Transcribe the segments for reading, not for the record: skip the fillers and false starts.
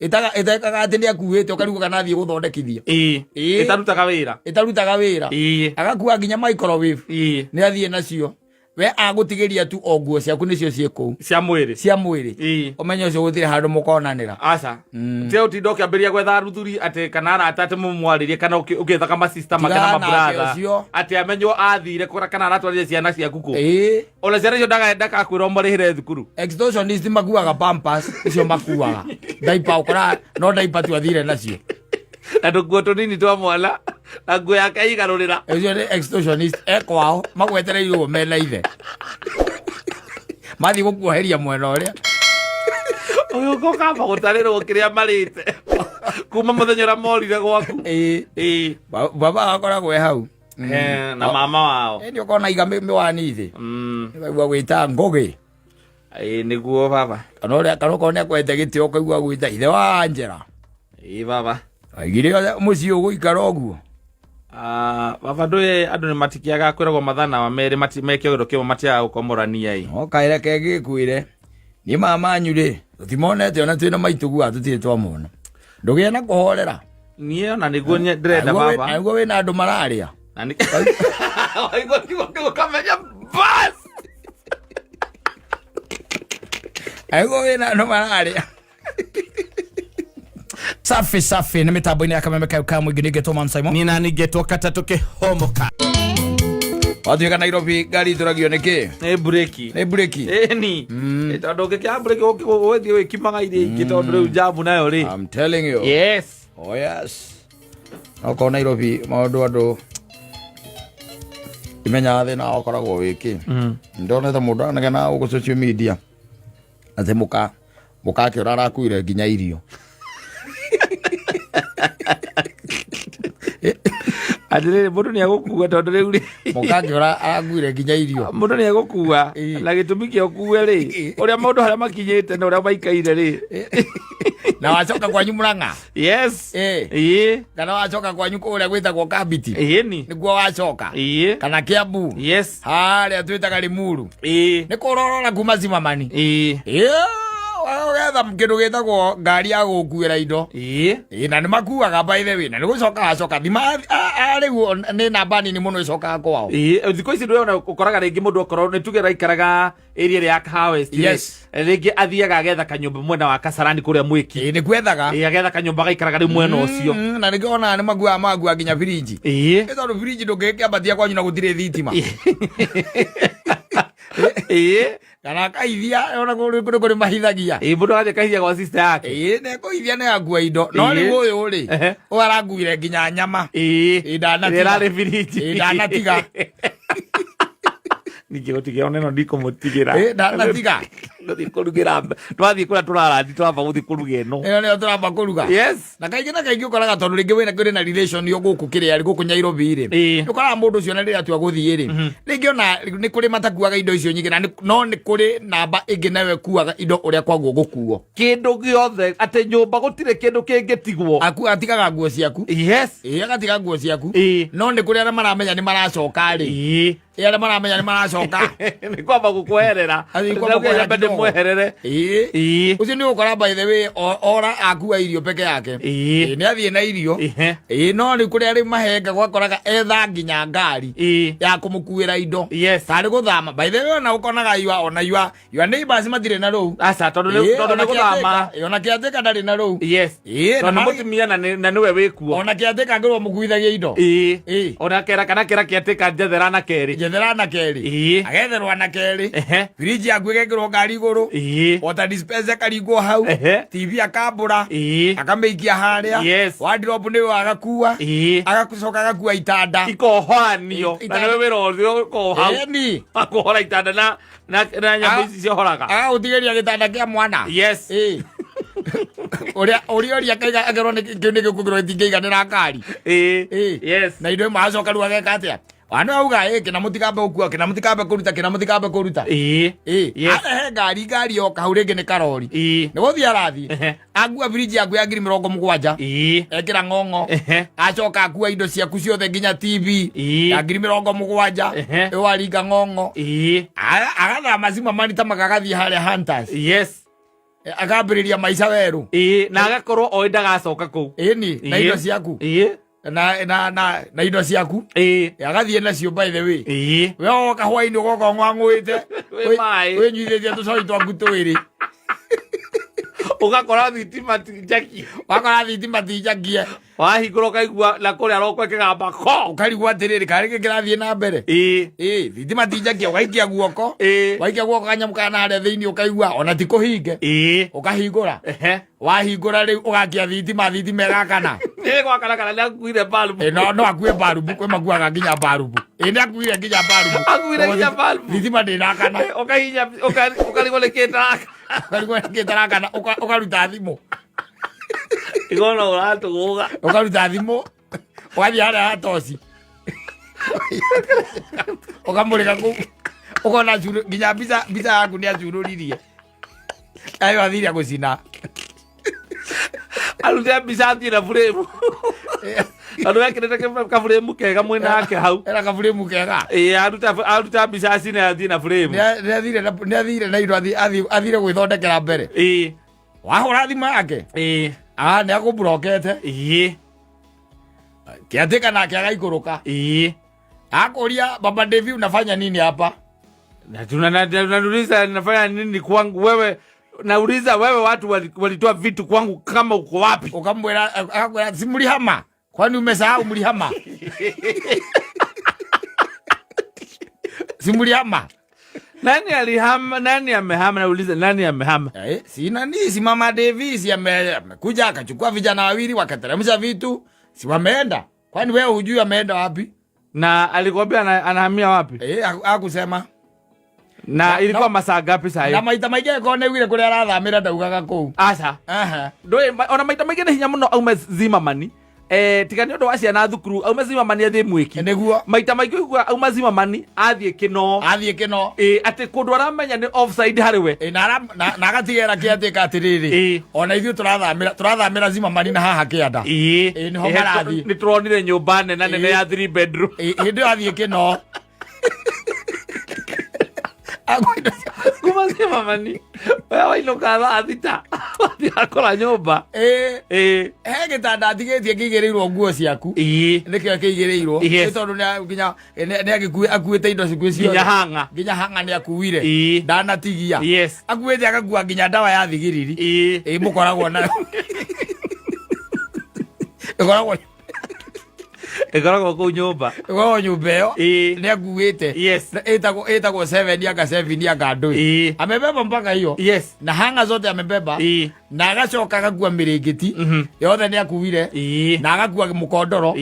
Ĩtekaga atĩ nĩ akuĩte ũkarigwo kana athiĩ gũthondekithia. Ĩĩ. Ĩtarutaga wĩra. Ĩtarutaga wĩra. Agakua nginya microwave. Nĩ athiĩ nacio, we agũtigĩria tu o nguo ciaku nĩcio ciĩ kũu. Cia mwĩrĩ. Cia mwĩrĩ. Ũmenye ũcio gũtirĩ handũ mũkonanĩra. Aca. Tiga ũtinda ũkĩambĩrĩria gwetha ruthuri atĩ kana arata atĩ mũmwarĩrie kana ũgĩethaga masista make na Tigana nake mabratha ũcio. atĩ amenywo athire kũra kana aratwarire ciana ciaku kũ. Ona ciana icio ndagakwĩra ũmarĩhĩre thukuru. Extortionist makuaga pampers icio makuaga diaper, ũkora no diaper tu athire nacio. Na tũkuo tũnini twa mwana na nguo yake igarũrĩra. Ũcio nĩ extortionist e kwao magwetereire ũguo mena ithe mathiĩ gũkuoheria mwena ũrĩa. Ũgĩũka ũkamba gũtarĩrwo kĩrĩa marĩte kuma mũthenya ũrĩa morire gwaku. Ĩĩ. Baba akoragwo e hau. Na mama wao. Ĩndĩ ũkona iga mĩwani thĩ. Ũkaigua gwĩta ngũgĩ. Ĩĩ, nĩguo baba. Kana ũrĩa kana okorwo nĩ akwete gĩtĩ ũkaigua gwĩta ithe wa Angela. Ĩĩ baba. Aigire mũciĩ ũgũikara ũguo. Ah, baba ndũĩ andũ nĩ matikĩaga kwĩragwo mathana wa merĩ me kĩogero kĩmwe matiaga gũkomorania ĩ. No kaĩre ke gĩkwĩre niĩ mama manyu rĩ tũtimonete ona twĩna maitũguo tũtirĩ twamona, ndũgĩe na kũhorera. Niĩ ona nĩguo ndĩrenda baba. Nĩguo wĩna andũ mararĩa. Na nĩ waigua kiugo kĩu ũkamenya bas. Nĩguo wĩna andũ mararĩa. Safi safi nä mä tambo-inä ya kameme kau ka mũingĩ ningĩ tå Simon. Niĩ nani ngetwo katatũ kĩhomoka. Watuĩka Nairobi ngari itũragio nĩ kĩ? Nĩ mburĩki. Nĩ mburĩki. Ĩni. Tondũ ũngĩkĩaga mburĩki ũgĩthiĩ wĩkimaga iria ingĩ tondũ rĩu njamu nayo rĩ. I'm telling you. Yes. Oh yes. Okorwo Nairobi maũndũ andũ imenyaga thĩna ũkoragwo wĩkĩ. Ndonete mũndũ anegena gũkũ social media atĩ mũka mũkake ũrĩa arakuire nginya irio. Atĩrĩrĩ, mũndũ nĩ agũkua tondũ rĩu rĩ Mũkake ũrĩa arakuire nginya irio. Mũndũ nĩ agũkua. Na gĩtũmi kĩa ũkue rĩ, ũrĩa maũndũ harĩa makinyĩte na ũrĩa maikaire rĩ. Na wacoka kwanyu Murang'a. Yes. Ĩĩ. Kana wacoka kwanyu kũrĩa gwĩtagwo Kambiti. Ĩni. Nĩguo wacoka. Kana Kiambu. Yes. Harĩa twĩtaga Limuru. Nĩ kũrorora kuma Zimamani. Ĩĩ. Ũgetha kĩndũ gĩtagwo ngari ya gũkuĩra indo. Ĩĩ. Ĩĩ, na nĩ makuaga by the way, na nĩ gũcoka acoka thima rĩu nĩ namba nini mũno ĩcokaga kwao. Ĩĩ, thikũ ici ndũrona ũkoraga rĩngĩ mũndũ okorwo nĩ tuge araikaraga area ĩrĩa ya Kahawa West rĩ, rĩngĩ athiaga agetha kanyũmba mwena wa Kasarani kũrĩa Mwĩki. Ĩĩ, nĩ kwethaga. Ĩĩ, agetha kanyũmba gaikaraga rĩu mwena ũcio. Na nĩkĩo onaga nĩ makuaga makua nginya birinji. Nĩ tondũ birinji ndũngĩkĩambatia kwanyu na gũtirĩ thitima. Kana akaithia ona kũrĩ kũrĩ kũrĩ mahithagia. Ĩĩ, mũndũ agathiĩ akahithia gwa sister yake. Ĩĩ, na ekũithia nĩ akua indo, no rĩu ũyũ rĩ, ũyũ arakuire nginya nyama. Ĩĩ, ndanatiga. Ĩrĩa ĩrarĩ birinji. Ĩĩ, ndanatiga. Ningĩ gũtigĩra ona ĩno ndikũmũtigĩra. Ĩĩ, ndanatiga. Tũthiĩ kũrugĩra twathiĩ kũrĩa tũrarathi twamba gũthiĩ kũruga ĩno. Ĩyo nĩyo tũramba kũruga. Yes. Na kaingĩ ũkoraga tondũ rĩngĩ wĩna kũrĩ na relation yo gũkũ kĩrĩa gũkũ Nairobi rĩ. Ũkoraga mũndũ ũcio na rĩrĩa atua gũthiĩ rĩ, rĩngĩ ona nĩ kũrĩ matakuaga indo icio nyingĩ na no nĩ kũrĩ namba ĩngĩ nayo ĩkuaga indo ũrĩa kwaguo gũkuo. Kĩndũ gĩothe atĩ nyũmba gũtirĩ kĩndũ kĩngĩtigwo. Aku atigaga nguo ciaku. Yes. Ĩĩ, agatiga nguo ciaku. No nĩ kũrĩ arĩa maramenya nĩ maracoka rĩ. Ĩ arĩa maramenya nĩ maracoka. Nĩ kwamba gũkweherera. Athiĩ kwamba Ndĩrauga kwehera nyambe kidogo. ndĩmweherere. Ĩĩ. Ũcio nĩ ũgũkora by the way ora akua irio peke yake. Ĩĩ. Ĩĩ, nĩ athiĩ na irio. Ĩĩ, no rĩu kũrĩa rĩu mahenga gwakoraga etha nginya ngari ya kũmũkuĩra indo. Yes. Tarĩ gũthama. By the way ona ũkonaga yua ona yua your neighbors matirĩ na rũu. Aca, tondũ nĩ Ĩĩ, tondũ ona nĩ gũthama. Ĩĩ, ona kĩatĩka ndarĩ na rũu. Yes. Ĩĩ, tondũ na nĩ marĩ- mũtumia na nĩwe wĩkuo. Ona kĩatĩka ngĩrwo mũkuithagia indo. Ĩĩ. Ĩĩ. Ona kera kana kera kĩatĩka njethera na kerĩ. Njethera na kerĩ. Ĩĩ. Agetherwo na kerĩ. Ehe. Fridge yaku ĩgekĩrwo ngari igũrũ. Ĩĩ. Water dispenser ĩkaringwo hau. Ehe. TV akambũra. Ĩĩ. Akamĩikia harĩa. Yes. Wardrobe nĩwe agakua. Ĩĩ. Agacoka agakua itanda. Ikohoranio. Na nĩwe wĩra ũcio ũkoragwo hau. Ĩni. Akũhora itanda na nyamũ ici ciohoraga. Agagũtigĩria gĩtanda kĩa mwana. Yes. Ĩĩ. Ũrĩa ũrĩa ũrĩa akaiga akerwo nĩ kĩu nĩ gĩkũkĩrwo gĩtingĩiganĩra ngari. Ĩĩ. Ĩĩ. Yes. Na indo imwe acoka rĩu ageka atĩa? Wana auga ĩ kĩna mũtikambe gũkua, kĩna mũtikambe kũruta, kĩna mũtikambe kũruta. Ĩĩ. Ĩĩ. Yes. Arehe ngari, ngari yoka hau rĩngĩ nĩ karori. Ĩĩ. Nĩ gũthiĩ arathiĩ. Ehe. Akua firiji yaku ya 70,000. Ĩĩ. Ekĩra ng'ong'o. Ehe. Acoka akua indo ciaku ciothe nginya TV Ĩĩ. ya 70,000. Ehe. Ĩyo aringa ng'ong'o. Ĩĩ. Agathama cima mani ta magagathiĩ harĩa Hunters. Yes. Akambĩrĩria maica werũ. Ĩĩ, na agakorwo oĩ ndagacoka kũu. Ĩni, na indo ciaku. Na indo ciaku. Agathiĩ nacio, by the way. We woka hwainĩ ũgoka ũng'ang'ũĩte. Wĩ maĩ. Wĩnyuithĩtie tũcoi twaku twĩrĩ. Ũgakora thitima ti njaki. Wakora thitima ti njakie. Wahingũra ũkaigua na kũrĩa roko ĩkĩgamba ko. Ũkarigwo atĩrĩrĩ, karĩ kĩ kĩrathiĩ na mbere? Ĩ, thitima ti njakie, ũgaikia guoko. Waikia guoko kanyamũ kana harĩa thĩinĩ ũkaigua ona ti kũhinge. Ũkahingũra. Wahingũra rĩu ũgakia thitima, thitima ĩgakana. Nĩ gwakana kana nĩ akuire balbu. Ĩ, no akue barubu, kwĩ makuaga nginya barubu. Ĩ, nĩ akuire nginya barubu. Akuire nginya barubu. Thitima ndĩrakana. Ũkahihinya ũkarigwo nĩ kĩ ĩtaraka. Ũkarigwo nĩ kĩ ĩtarakana, ũkaruta thimũ. Igona ũratũgũga. Ũkaruta thimũ, ũgathiĩ harĩa ha toci. Ũkamũrĩka kũu. Ũkona nginya mbica yaku nĩ acurũririe. Ayo athire gũcina. Arute mbica athiĩ na buremu. Tondũ wekĩrĩte kaburemu kega mwena wake hau. Ena kaburemu kega. Ĩĩ, aruta mbica acine athiĩ na buremu. Nĩ athire na indo, athire gwĩthondekera mbere. Wahũra thimũ yake. Ah, nĩ akũmburokete. Kĩatĩka nake agaikũrũka. Akũria, "Baba Devi, unafanya nini hapa?" Na nauliza nafanya nini kwangu wewe? Nauliza wewe, watu walitoa vitu kwangu kama uko wapi? Ukamwira, akakwira, "Si mlihama? Kwani umesahau mlihama? Si mlihama?" Nani alihama? Nani amehama? Nauliza nani amehama? Si nani, si Mama Davis amekuja akachukua vijana wawili wakateremsha vitu, si wameenda? Kwani wewe hujui ameenda wapi? Na alikwambia anahamia wapi? Hakusema. Na ilikuwa masaa ngapi saa hiyo? Na maita maingĩ angĩkorwo nĩ augire kũrĩa arathamĩra ndaugaga kũu. Aca. Aha. Ndũĩ, ona maita maingĩ nĩ hinya mũno aume Zimmerman. Tiga nĩ ũndũ wa ciana thukuru, aume Zimmerman athiĩ Mwĩki. Nĩguo. Maita maingĩ ũiguaga auma Zimmerman athiĩ Kĩnoo. Athiĩ Kĩnoo. Atĩ kũndũ aramenya nĩ offside harĩ we. Na agatigĩra kĩatĩka atĩrĩrĩ. Ona ithuĩ tũrathamĩra Zimmerman na haha kĩanda. Nĩho marathiĩ. Nĩ tũronire nyũmba nene nene ya 3 bedroom. Hĩndĩ ĩyo athiĩ Kĩnoo. Kuma Zimmerman, we wainũka thaa 6, wathiĩ wakora nyũmba. He gĩtanda atigĩtie kĩigĩrĩirwo nguo ciaku. Nĩkĩo kĩigĩrĩirwo. Nĩ tondũ nginya nĩ akuĩte indo ciaku ciothe. Nginya hanga. Nginya hanga nĩ akuire. Ndanatigia. Akuĩte agakua nginya ndawa ya thigiriri. Mũkoragwo nayo. Ĩkoragwo Ĩkoragwo kũu nyũmba. Ĩkoragwo nyũmba ĩyo. Nĩ akuĩte. Na ĩtagwo 7 anga 7 anga ndũĩ. Amebeba mpaka hiyo. Na hanga zote amebeba. Na agacoka agakua mĩrĩngĩti. Yothe nĩ akuire. Na agakua mũkondoro. Wa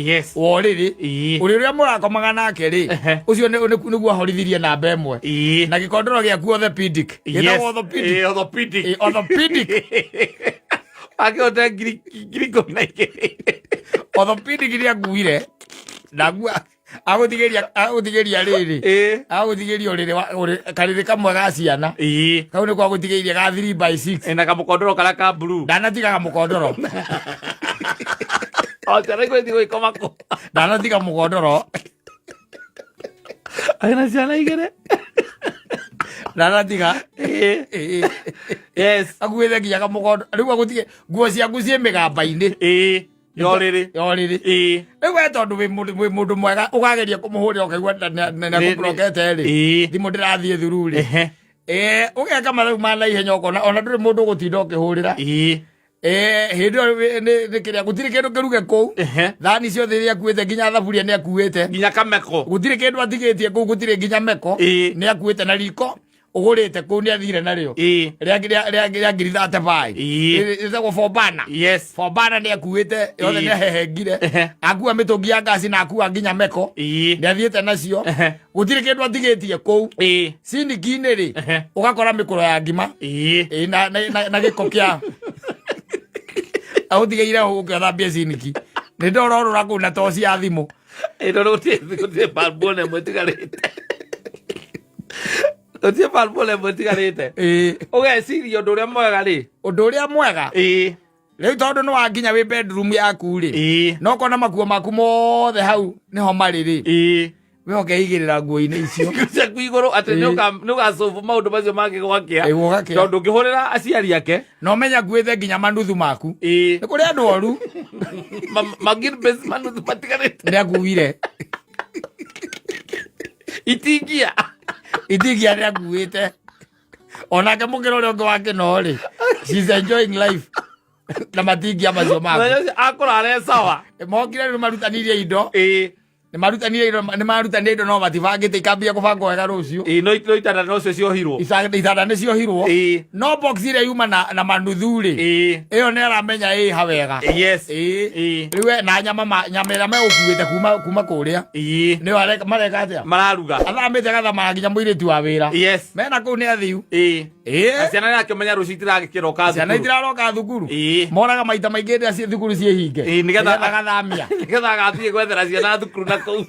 ũrĩrĩ. Ũrĩ ũrĩa mũrakomaga nake rĩ. Ũcio nĩguo ahorithirie namba ĩmwe. Na gĩkondoro gĩaku orthopedic. Gĩtagwo orthopedic. Orthopedic. Orthopedic. Akĩhota 12,000. Orthopedic nĩ akuire. Na agũtigĩria rĩrĩ. Agũtigĩria ũrĩrĩ karĩrĩ kamwe ga ciana. Kau nĩko agũtigĩirie ga 3 by 6. Na kamũkondoro karĩa ka blue. Ndanatiga kamũkondoro. O ciana igũrũ ithiĩ gũgĩkoma kũ. Ndanatiga mũkondoro. Aina ciana igĩrĩ. Ndanatiga. Akuĩte nginya kamũkondoro. Rĩu agũtige nguo ciaku ciĩ mĩgamba-inĩ. Ya ũrĩrĩ. Ya ũrĩrĩ. Rĩu we tondũ wĩ mũndũ mwega ũkageria kũmũhũrĩra ũkaigua nĩ akũblokete rĩ. Thimũ ndĩrathiĩ thuru rĩ. Ũgeka mathabu ma naihenya ũkona ona ndũrĩ mũndũ ũgũtinda ũkĩhũrĩra. Hĩndĩ ĩyo nĩ kĩrĩa gũtirĩ kĩndũ kĩruge kũu. Thani ciothe iria akuĩte nginya thaburia nĩ akuĩte. Nginya kameko. Gũtirĩ kĩndũ atigĩtie kũu, gũtirĩ nginya meko. Nĩ akuĩte na riko ũgũrĩte kũu nĩ athire narĩo. Rĩa ngiri thate bai. Rĩtagwo Fombana. Fombana nĩ akuĩte yothe nĩ ahehengire. Akua mĩtũngi ya ngasi na akua nginya meko. Nĩ athiĩte nacio. Gũtirĩ kĩndũ atigĩtie kũu. Ciniki-inĩ rĩ, ũgakora mĩkũro ya ngima. Na gĩko kĩa agũtigĩire hau ũke ũthambie ciniki. Nĩ ndororũra kũu na toci ya thimũ. Tondũ gũtirĩ balbu ona ĩmwe ĩtigarĩte. Gũtirĩ balbu ona ĩmwe ĩtigarĩte. Ũgeciria ũndũ ũrĩa mwega rĩ. Ũndũ ũrĩa mwega? Rĩu tondũ nĩ wakinya wĩ bedroom yaku rĩ. No kona makuo maku mothe hau nĩho marĩ rĩ. We ũkeigĩrĩra nguo-inĩ icio. Ciaku igũrũ atĩ nĩ ũgacobu maũndũ macio mangĩ gwakĩa. Ĩ, gũgakĩa. Tondũ ũngĩhũrĩra aciari ake. Na ũmenya nguĩte nginya manuthu maku. Ĩ. Nĩ kũrĩ andũ oru. Magirbe manuthu matigarĩte. Nĩ akuire. Itingia. Itingia nĩ akuĩte. Onake mũkĩra ũrĩa ũngĩ wa kĩno rĩ. She's enjoying life. Na matingia macio maku. Mũthenya ũcio akũrara e sawa. Mokire rĩu marutanirie indo. Ĩ. Nĩ marutanire indo no matibangĩte ikambia kũbangwo wega rũciũ. Ĩ, no itanda nocio ciohirwo. Itanda nĩ ciohirwo. Ĩ. No box ĩrĩa yuma na manuthu rĩ. Ĩ. Ĩyo nĩ aramenya ĩ ha wega. Yes. Ĩ. Ĩ. Rĩu we na nyama nyama ĩrĩa megũkuĩte kuma kũrĩa. Ĩ. Nĩyo mareka atĩa? Mararuga. Athamĩte agathamaga nginya mũirĩtu wa wĩra. Yes. Mena kũu nĩ athiu. Ĩ. Ĩ. Na ciana nĩakĩmenya rũciũ itiragĩkĩroka Ciana thukuru. itiraroka thukuru. Ĩ. Moraga maita maingĩ hĩndĩ ĩrĩa thukuru ciĩ hinge. Ĩ, nĩgetha agathamia. Nĩgetha agathiĩ gwethera ciana thukuru na kũu.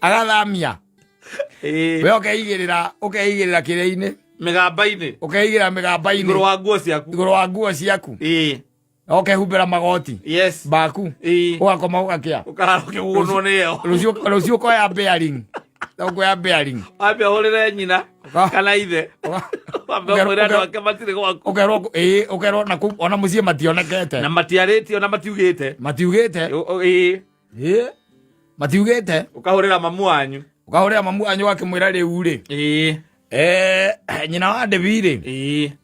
Agathamia. Ĩ. We ũkeigĩrĩra kĩrĩa-inĩ. Mĩgamba-inĩ. Ũkeigĩrĩra mĩgamba-inĩ. Igũrũ wa nguo ciaku. Igũrũ wa nguo ciaku. Ĩ. Ũkehumbĩra magoti. Yes. Baku. Ĩ. Ũgakoma ũgakĩa. Ũkarara ũkĩgũnwo nĩyo. Rũciũ ũkoya bearing. Ũkoya bearing. Wambe ũhũrĩre nyina kana ithe. Wambe ũmwĩre andũ ake matirĩ gwaku. Ũkerwo ĩ, ũkerwo na kũu ona mũciĩ mationekete. Na matiarĩtie ona matiugĩte. Matiugĩte. Ĩ. Ĩ. Matiugĩte. Ũkahũrĩra mamu wanyu. Ũkahũrĩra mamu wanyu ũgakĩmwĩra rĩu rĩ. Ĩ. Nyina wa Devi rĩ.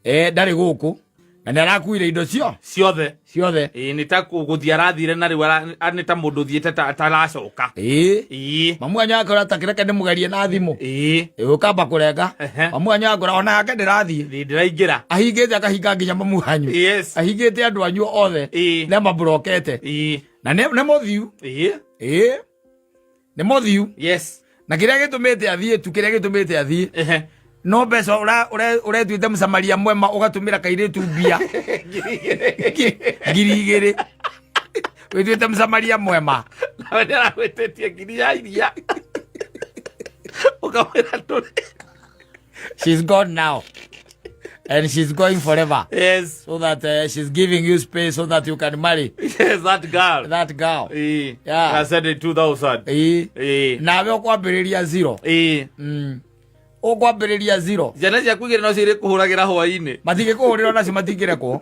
Ĩ. Ndarĩ gũkũ. Na nĩ arakuire indo cio. Ciothe. Ciothe. Ĩ, nĩ ta gũthiĩ arathire na rĩu nĩ ta mũndũ ũthiĩte taracoka. Ĩ. Ĩ. Mamu wanyu akora ta kĩreke ndĩmũgerie na thimũ. Ĩ. Ĩ, ũkamba kũrenga. Ehe. Mamu wanyu akora ona yake ndĩrathiĩ. Ndĩ ndĩraingĩra. Ahingĩte akahinga nginya mamu wanyu. Yes. Ahingĩte andũ anyu othe. Ĩ. Nĩ amamburokete. Ĩ. Na nĩ mũthiu. Ĩ. Ĩ. Nĩ mũthiu. Yes. Na kĩrĩa gĩtũmĩte athiĩ tu, kĩrĩa gĩtũmĩte athiĩ. Ehe. No mbeca ũretuĩte mũsamaria mwema ũgatũmĩra kairĩtu mbia. 2,000. Wĩtuĩte mũsamaria mwema. Nawe nĩ aragwĩtĩtie ngiri ya iria. Ũkamwĩra ndũrĩ. She's gone now. And she's going forever. Yes. So that she's giving you space so that you can marry. Yes, that girl. That girl. Ĩ. Yeah. I said it 2000. Ĩ. Ĩ. Nawe ũkwambĩrĩria zero. Ĩ. Ũkwambĩrĩria zero. Ciana ciaku igĩrĩ no cirĩ kũhũragĩra hwaĩ-inĩ. Matingĩkũhũrĩra onacio matingĩrekwo.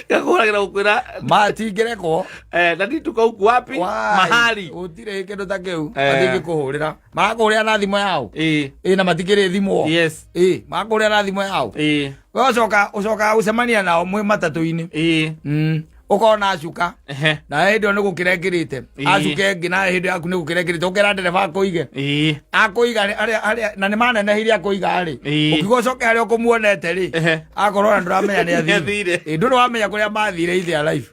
Gakũhũragĩra gũkwĩra. Matingĩrekwo. Na ndituka huku wapi? Why? Mahali. Gũtirĩ kĩndũ ta kĩu. Matingĩkũhũrĩra. Marakũhũrĩra na thimũ yao. Ĩ. Ĩ, na matikĩrĩ thimũ. Yes. Ĩ, marakũhũrĩra na thimũ yao. Ĩ. We ũcokaga gũcemania nao mwĩ matatũ-inĩ. Ĩ. Ũkona acuka. Ehe. Na hĩndĩ ĩyo nĩ gũkĩra ĩkĩrĩte. Ĩ. Acuka ĩngĩ na hĩndĩ yaku nĩ gũkĩra ĩkĩrĩte. Ũkera ndereba akũige. Ĩ. Akũiga arĩa na nĩ manenehirie akũiga rĩ. Ĩ. Ũkiuga ũcoke harĩa ũkũmuonete rĩ. Ehe. Akorwo ona ndũramenya nĩ Nĩ athire. athire. Ĩ, ndũrĩ wamenya kũrĩa mathire in their life.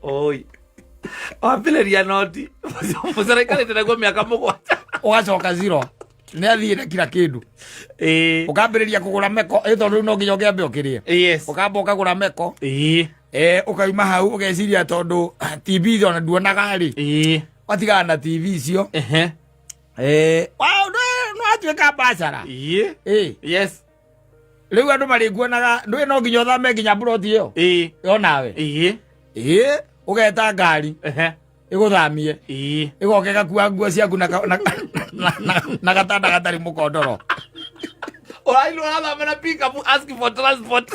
Oi. Wambĩrĩria noti. Mũcara aikarĩte naguo mĩaka 7. Ũgacoka zero. Nĩ athire kila kĩndũ. Ĩ. Ũkambĩrĩria kũgũra meko. Ĩ, tondũ rĩu no nginya ũkĩambe ũkĩrĩe. Yes. Ũkamba ũkagũra meko. Ĩ. Ũkauma hau ũgeciria tondũ TV ona nduonaga rĩ. Ĩ. Watigana na TV icio. Ehe. Nĩ watuĩka biacara. Ĩ. Ĩ. Yes. Rĩu andũ marĩkuonaga, ndũĩ no nginya ũthame nginya plot ĩyo. Ĩ. Yo nawe. Ĩ. Ĩ, ũgeta ngari. Ehe. Ĩgũthamie. Ĩ. Ĩgoka ĩgakua nguo ciaku na gatanda gatarĩ mũkondoro. Ũrainwo ũrathama na pick up ask for transport.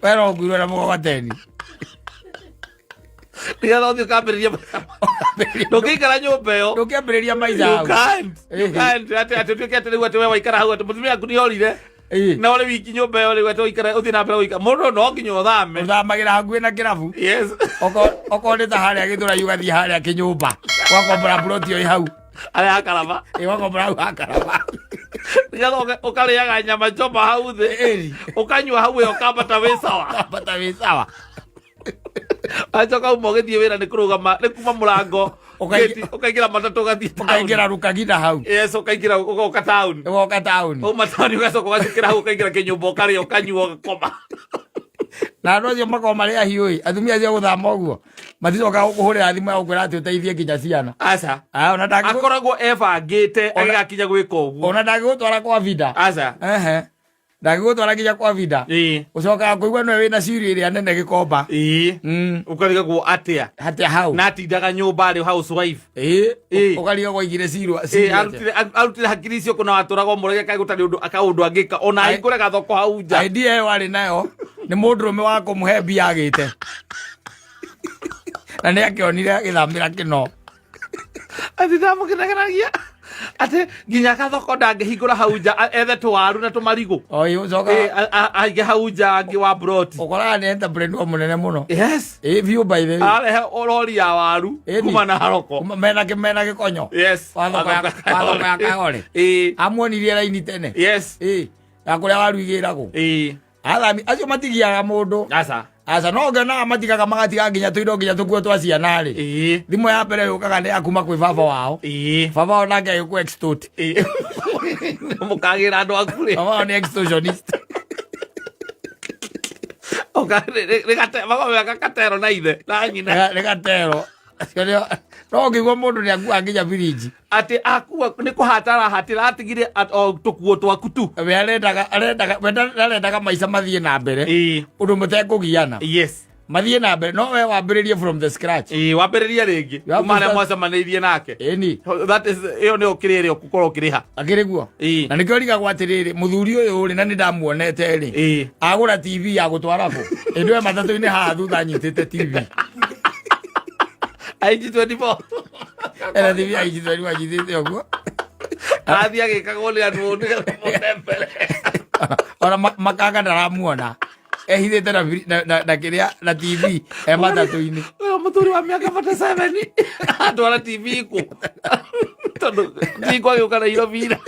We no ũkuirwo na mũgogoteni. Nĩgetha ũthiĩ ũkambĩrĩria maica. Ndũngĩikara nyũmba ĩyo. Ndũngĩambĩrĩria maica You hau. can't. You Ĩhĩ. can't. Atĩ atĩ ũtuĩke atĩ rĩu atĩ we waikara hau atĩ mũtumia waku nĩorire. Ĩĩ. Na ũrĩ wiki nyũmba ĩyo rĩu atĩ ũikare ũthiĩ na mbere gũikara. Mũndũ no nginya ũthame. Ũthamagĩra hakuhĩ na kĩrabu. Yes. Okorwo nĩ ta harĩa Gĩthũrai ũgathiĩ harĩa kĩnyũmba. Ũgakombora plot ĩyo ĩ hau. Harĩa hakaraba. Ĩ, ũgakombora hau hakaraba. Nĩgetha ũkarĩaga nyama choma hau thĩ. Ĩni. Ũkanyua hau ĩyo ũkambata wĩ sawa. Ũkambata wĩ sawa. Acoka uma ũgĩthiĩ wĩra nĩ kũrũgama nĩ kuma mũrango Ũkaingĩ- gate, ũkaingĩra matatũ ũgathiĩ town. Ũkaingĩra rukagina hau. Yes, ũkaingĩra ũgoka town. Ũgoka town. Uma town ũgacoka ũgacukĩra hau ũkaingĩra kĩnyũmba ũkarĩa ũkanyua ũgakoma. Na andũ acio makoragwo marĩ ahiũ ĩ, atumia acio gũthama ũguo maticokaga gũkũhũrĩra thimũ ya gũkwĩra atĩ ũteithie nginya ciana. Aca. Ah, ona ndangĩ- Akoragwo ebangĩte Ona- agĩgakinya gwĩka ũguo. Ona ndangĩgũtwara kwa vida. Aca. Ehe. Ndangĩgũtwara nginya kwa vida. Ũcokaga kũigua nĩwe wĩna ciri ĩrĩa nene Gĩkomba. Ũkarigagwo atĩa? Atĩa hau? Na atindaga nyũmba arĩ housewife. Ũkarigagwo aigire cirwa ciri atĩa. Arutire hakiri icio kũna watũraga ũmũragia kaĩ gũtarĩ ũndũ akaũndũ angĩka ona ahingũre gathoko hau nja. Idea ĩyo arĩ nayo nĩ mũndũrũme wa kũmũhe mbia agĩte, na nĩ akĩonire agĩthamĩra kĩno. Atĩ ndamũkĩnegeragia atĩ nginya gathoko ndangĩhingũra hau nja ethe tũwaru na tũmarigũ. Oi, ũcoka Aige hau nja angĩ wa broti. Ũkoraga nĩ entrepreneur mũnene mũno. Yes. Ĩ biũ, by the way. Arehe rori ya waru kuma na haroko. Kuma- mena gĩkonyo. Yes. Wa thoko ya Kayole. Amuonirie raini tene. Ya kũrĩa waru igĩragwo. Athami acio matigiaga mũndũ. Aca. Aca, no ngĩonaga matigaga, magatiga nginya tũindo, nginya tũkuo twa ciana rĩ. Thimũ ya mbere yũkaga nĩ ya kuma kwĩ baba wao. Baba wao nake agĩkũ extort. Mũkagĩra andũ aku rĩ. Baba wao nĩ extortionist. Makameka katero na ithe na nyina. Nĩ gatero. Acio no ũngĩigua mũndũ nĩ akua nginya birinji. Atĩ akua nĩ kũhata arahatĩra, atigire o tũkuo twaku tu. We arendaga, we ndarendaga maica mathiĩ na mbere ũndũ mũtekũgiana. Mathiĩ na mbere, no we wambĩrĩrie from the scratch. Wambĩrĩrie rĩngĩ. You have to kuma harĩa start mwacemanĩirie nake. Ĩni. That is, ĩyo nĩyo kĩrĩa ĩrĩa ũgũkorwo ũkĩrĩha. Akĩrĩ guo. Na nĩkĩo rigagwo atĩrĩrĩ, mũthuri ũyũ rĩ, na nĩ ndamuonete rĩ, agũra TV ya gũtwara kũ ĩndĩ we matatũ-inĩ haha thutha anyitĩte TV. IG 24. Ena TV ya inchi 24 anyitĩte ũguo. Athiĩ agĩkagwo nĩ andũ nĩgetha mone mbere. Ona makanga ndaramuona ehithĩte na kĩrĩa na TV e matatũ-inĩ. Ũyũ mũthuri wa mĩaka 47 atwara TV kũ, tondũ ti gwagĩũka Nairobi ira.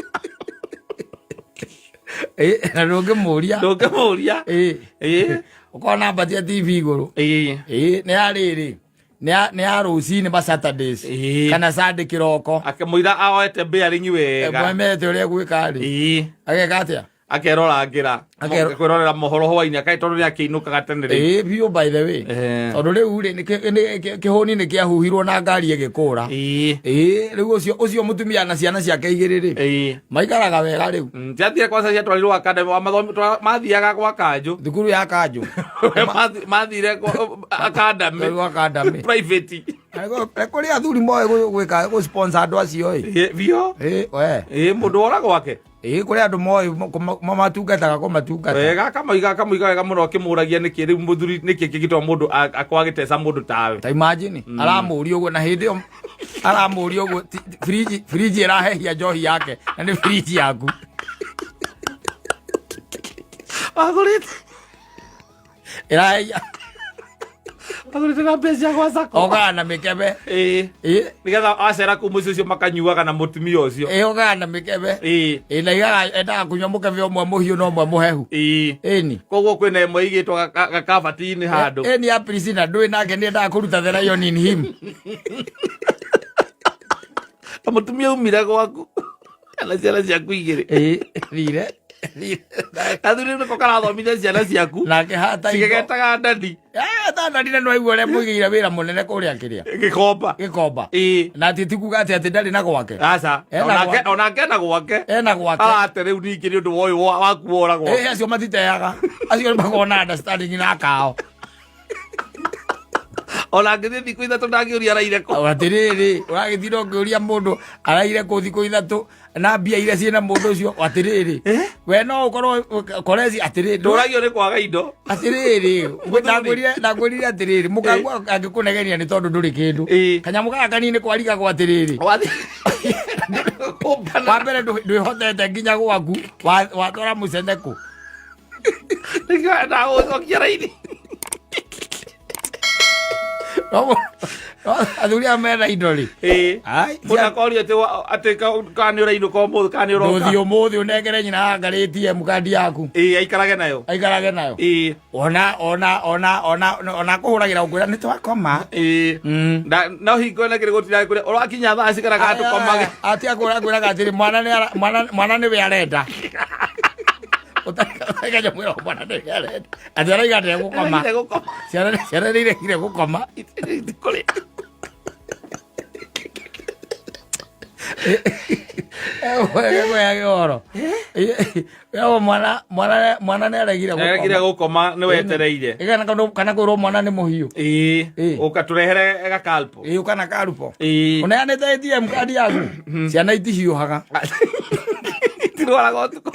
Na ndũngĩmũria. Ndũngĩmũria. Ũkona mbatia TV igũrũ. Nĩ ya rĩrĩ, nĩ ya rũcinĩ ma Saturdays kana Sunday kĩroko. Akĩmũira aoete bearing wega. Mwemete ũrĩa gwĩka rĩ, ageka atĩa? Akerorangĩra kwĩrorera mohoro hwainĩ akaĩ, tondũ nĩ akĩinũkaga tene rĩ. Ĩĩ biũ, by the way. Tondũ rĩu rĩ, kĩhũni nĩ kĩahuhirwo na ngari ĩgĩkũra. Ĩĩ, rĩu ũcio mũtumia na ciana ciake igĩrĩ rĩ, maikaraga wega rĩu. Ciathire kwanza ciatwarirwo academy wa mathomi mathiaga gwa kanjũ. Thukuru ya kanjũ. Mathire academy. Gwa academy. Private. Kũrĩ athuri moĩ gwĩka gũ sponsor andũ acio ĩ. Biũ. Ĩ we. Ĩĩ, mũndũ wora gwake. Ĩ, kũrĩ andũ moĩ mamatungataga kũmatungata. Wega, akamũiga wega mũno, akĩmũragia nĩkĩ rĩu mũthuri, nĩkĩ kĩngĩtũma mũndũ akorwo agĩteca mũndũ tawe. Ta imagine aramũria ũguo, na hĩndĩ ĩyo aramũria ũguo, friji ĩrahehia njohi yake, na nĩ friji yaku. Wagũrĩte Ĩrahehia. Wagũrĩte na mbeca cia gwa sacco. Okaga na mĩkebe. Nĩgetha acera kũu mũciĩ ũcio makanyuaga na mũtumia ũcio. Ĩ, okaga na mĩkebe. Ĩ, na igaga endaga kũnyua mũkebe ũmwe mũhiũ na ũmwe mũhehu. Ĩni. Koguo kwĩna ĩmwe ĩigĩtwo gakabati-inĩ handũ. Ĩni, ya Priscilla ndũĩ nake nĩ endaga kũruta the lion in him. Na mũtumia umire gwaku na ciana ciaku igĩrĩ. Ĩ, thire. Athuri nĩko karathomithia ciana ciaku. Nake hata indo. Cigĩgetaga ndadi. Tandani, na nĩwaigua ũrĩa mũigĩire wĩra mũnene kũrĩa kĩrĩa. Gĩkomba. Gĩkomba. Na ti kuga atĩ ndarĩ na gwake. Aca. Ena onake gwake. Onake na gwake. Ena gwake. Arate rĩu ningĩ nĩ ũndũ wa ũyũ waku wora gwake. Acio matiteaga, acio nĩ makoragwo na understanding na kao. Ona angĩthiĩ thikũ 3 ndangĩũria araire kũ. Atĩrĩrĩ, ũragĩtinda ũkĩũria mũndũ araire kũ thikũ 3 na mbia iria ciĩna mũndũ ũcio. Atĩrĩrĩ, we no ũkorwo korezi atĩrĩrĩ. Ndũragio nĩ kwaga indo. Atĩrĩrĩ, ndakwĩrire atĩrĩrĩ, mũkagua angĩkũnegenia nĩ tondũ ndũrĩ kĩndũ. Kanyamũ gaka kanini kwarigagwo atĩrĩrĩ. Wathiĩ kũmbana. Wa mbere ndwĩhotete nginya gwaku, watwara mũcene kũ? Nĩkĩo ndagũcokia raini. No athuri aya mena indo rĩ. Ai, Mũndũ akorio atĩ atĩ kana nĩ ũrainũka ũmũthĩ kana nĩ ũroka. Ndũthiĩ ũmũthĩ ũnengere nyina hangarĩtie mũkandi yaku. Aikarage nayo. Aikarage nayo. Ona ona ona ona ona kũhũragĩra ũkwĩra nĩ twakoma. No hingo ĩna kĩrĩ gũtira kũrĩa ũrakinya thaa cigana tũkomage. Atia kwĩraga atĩrĩ, mwana nĩ mwana nĩwe arenda. Ũtarĩ mwĩra mwana nĩwe arenda. Atĩ araiga ndegũkoma. Ndegũkoma. Ciana nĩ iregire gũkoma. Kũrĩa. Wega ũhoro. Wewe mwana mwana mwana nĩ aregire gũkoma. Aregire gũkoma nĩ wetereire. Ĩ, kana kana kwĩrwo mwana nĩ mũhiũ. Ĩĩ. Ĩĩ. Ũka tũrehere gakalpo. Ĩ, kana karupo. Ĩĩ. Ũneanĩte ATM card yaku. Ciana itihiũhaga. Itirwaraga ũtukũ.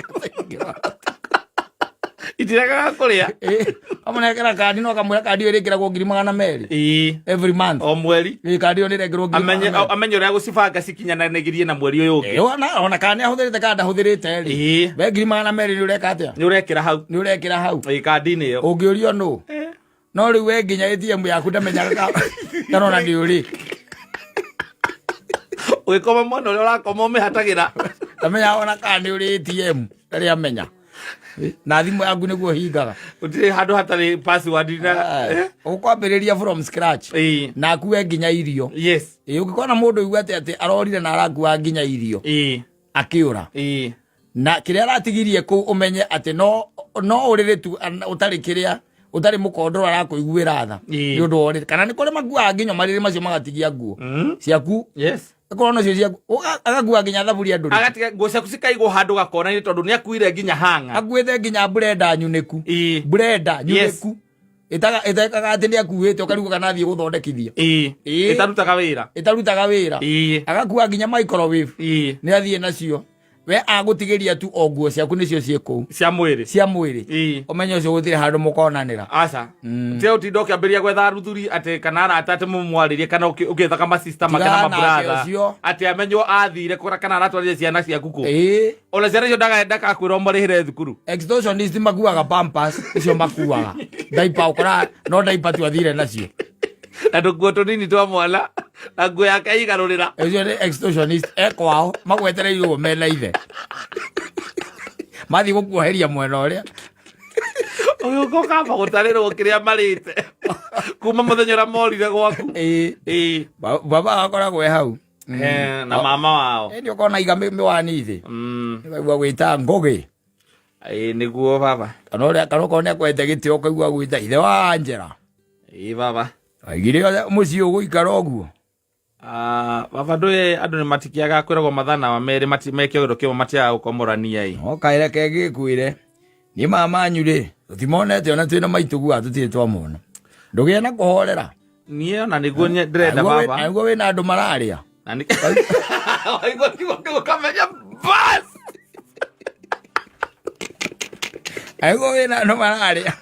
Itiregaga kũrĩa. Ĩ, amũnengera kandi no kamwĩra kandi ĩyo ĩrĩkĩragwo 200,000 Ĩĩ. every month. O mweri. Ĩ, kandi ĩyo nĩ ĩrekĩrwo ngiri Amenye magana merĩ. amenye ũrĩa gũcibanga cikinyananĩgirie na mweri ũyũ ũngĩ. Ĩ, ona kana nĩ ahũthĩrĩte kana ndahũthĩrĩte rĩ. Ĩĩ. We 200,000 nĩ ũreka atĩa? Nĩ ũrekĩra hau. Nĩ ũrekĩra hau. Ĩĩ kandi-inĩ ĩyo. Ũngĩũrio nũ? No rĩu we nginya ATM yaku ndamenyaga kana ona nĩ ũrĩ. Ũgĩkoma mwena ũrĩa ũrakoma ũmĩhatagĩra. Ndamenyaga ona kana nĩ ũrĩ ATM ndarĩ amenya. Na thimũ yaku nĩguo hingaga. Gũtirĩ handũ hatarĩ password na. Ũkwambĩrĩria from scratch. Ĩĩ. Na akue nginya irio. Yes. Ĩ, ũngĩkona mũndũ ũigua atĩ atĩ arorire na arakua nginya irio Ĩĩ. akĩũra. Ĩĩ. Na kĩrĩa aratigirie kũu ũmenye atĩ no no ũrĩrĩ tu ũtarĩ kĩrĩa ũtarĩ mũkondoro arakũiguĩra tha. Ĩĩ. Nĩ ũndũ wa ũrĩrĩ. Kana nĩ kũrĩ makuaga nginya marĩrĩ macio magatigia nguo ciaku. Yes. Akorwo nacio ciaku agakua nginya thaburia ndũrĩ. Agatiga nguo ciaku cikaigwo handũ gakona-inĩ tondũ nĩ akuire nginya hanga. Akuĩte nginya blender nyunĩku. Ĩĩ. Blender Yes. nyunĩku. Ĩtaga ĩtekaga atĩ nĩ akuĩte ũkarigwo kana athiĩ gũthondekithia. Ĩĩ. Ĩĩ. Ĩtarutaga wĩra. Ĩtarutaga wĩra. Ĩĩ. Agakua nginya microwave. Ĩĩ. Nĩ athiĩ nacio. We agũtigĩria tu o nguo ciaku nĩcio ciĩ kũu. Cia mwĩrĩ. Cia mwĩrĩ. Ĩĩ. Ũmenye ũcio gũtirĩ handũ mũkonanĩra. Aca. Tiga ũtinda ũkĩambĩrĩria gwetha aruthuri atĩ kana arata atĩ mũmwarĩrie kana ũgĩethaga masista make na Tigana nake mabratha. ũcio. Atĩ amenywo athire kũra kana aratwarire ciana ciaku kũ. Ĩĩ. Ona ciana icio ndakakwĩra ũmarĩhĩre thukuru. Extortionist makuaga pampers icio makuaga. Diaper ũkora no diaper tu athire nacio. Na tũkuo tũnini twa mwana na nguo yake igarũrĩra. Ũcio nĩ extortionist e kwao magwetereire ũguo mena ithe. Mathiĩ gũkuoheria mwena ũrĩa. Ũgĩũka ũkamba gũtarĩrwo kĩrĩa marĩte kuma mũthenya ũrĩa morire gwaku. Ĩĩ. Ĩĩ. Baba akoragwo e hau. Na mama wao. Ĩĩ ũkona iga mĩwani thĩ. Ũkaigua gwĩta Ngũgĩ. Ĩĩ nĩguo baba. Kana ũrĩa kana okorwo nĩ akwete gĩtĩ ũkaigua gwĩta ithe wa Angela. Ĩĩ baba. Waigire mũciĩ ũgũikara ũguo. Baba ndũĩ andũ nĩ matikĩaga kwĩragwo mathana merĩ meke ũndũ kĩmwe matiaga gũkomorania ĩ. No kaĩre kengĩkwĩre niĩ mama manyu rĩ tũtimonete ona twĩna maitũ gua tũtirĩ twamona. Ndũgĩe na kũhorera. Niĩ ona nĩguo ndĩrenda baba. Aiguo wĩna andũ mararĩa. Na nĩ waigua kiugo kĩu ũkamenya bas. Aiguo wĩna andũ mararĩa.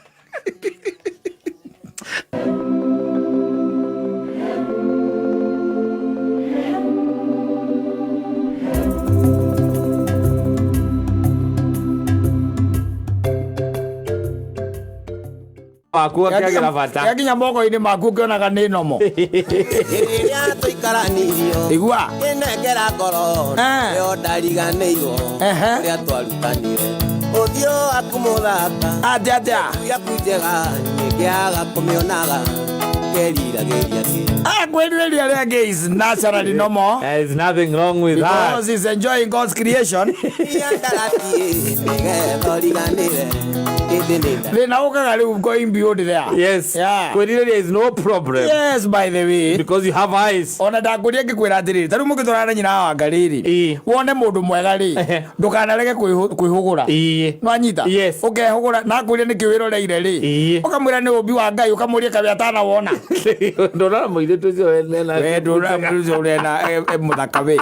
Waku akĩagĩra bata. Yakinya moko-inĩ maku ũkĩonaga nĩ nomo. Rĩrĩa tũikaranirio Igua. Kĩnengera ngoro Eh. Nĩyo ndariganĩirwo Ehe. Ũrĩa twarutanire Ũthiũ waku mũthaka Atĩa atĩa. Yaku njega Nĩngĩaga kũmĩonaga Ngeriragĩria kĩ Akwĩrirĩria rĩangĩ is naturally normal. There is nothing wrong with that. Because he's enjoying God's creation. Ndaratiĩ nĩgetha ũriganĩre Ĩndĩ nĩ nda Thĩna ũkaga rĩu going beyond there. Yes. Yeah. Kwĩrirĩria is no problem. Yes, by the way. Because you have eyes. Ona ndakũria ngĩkwĩra atĩrĩrĩ ta rĩu mũgĩtwarana na nyina wa Wanga rĩrĩ Ĩĩ. wone mũndũ mwega rĩ Ehe. ndũkanarege kwĩhũgũra Ĩĩ. nwanyita Yes. ũkehũgũra na akwĩre nĩkĩ wĩroreire rĩ Ĩĩ. ũkamwĩra nĩ ũmbi wa Ngai ũkamũria kaĩ atanawona Ndũrona mũirĩtu ũcio wene we ndũrona mũndũ ũcio ũrena e mũthaka we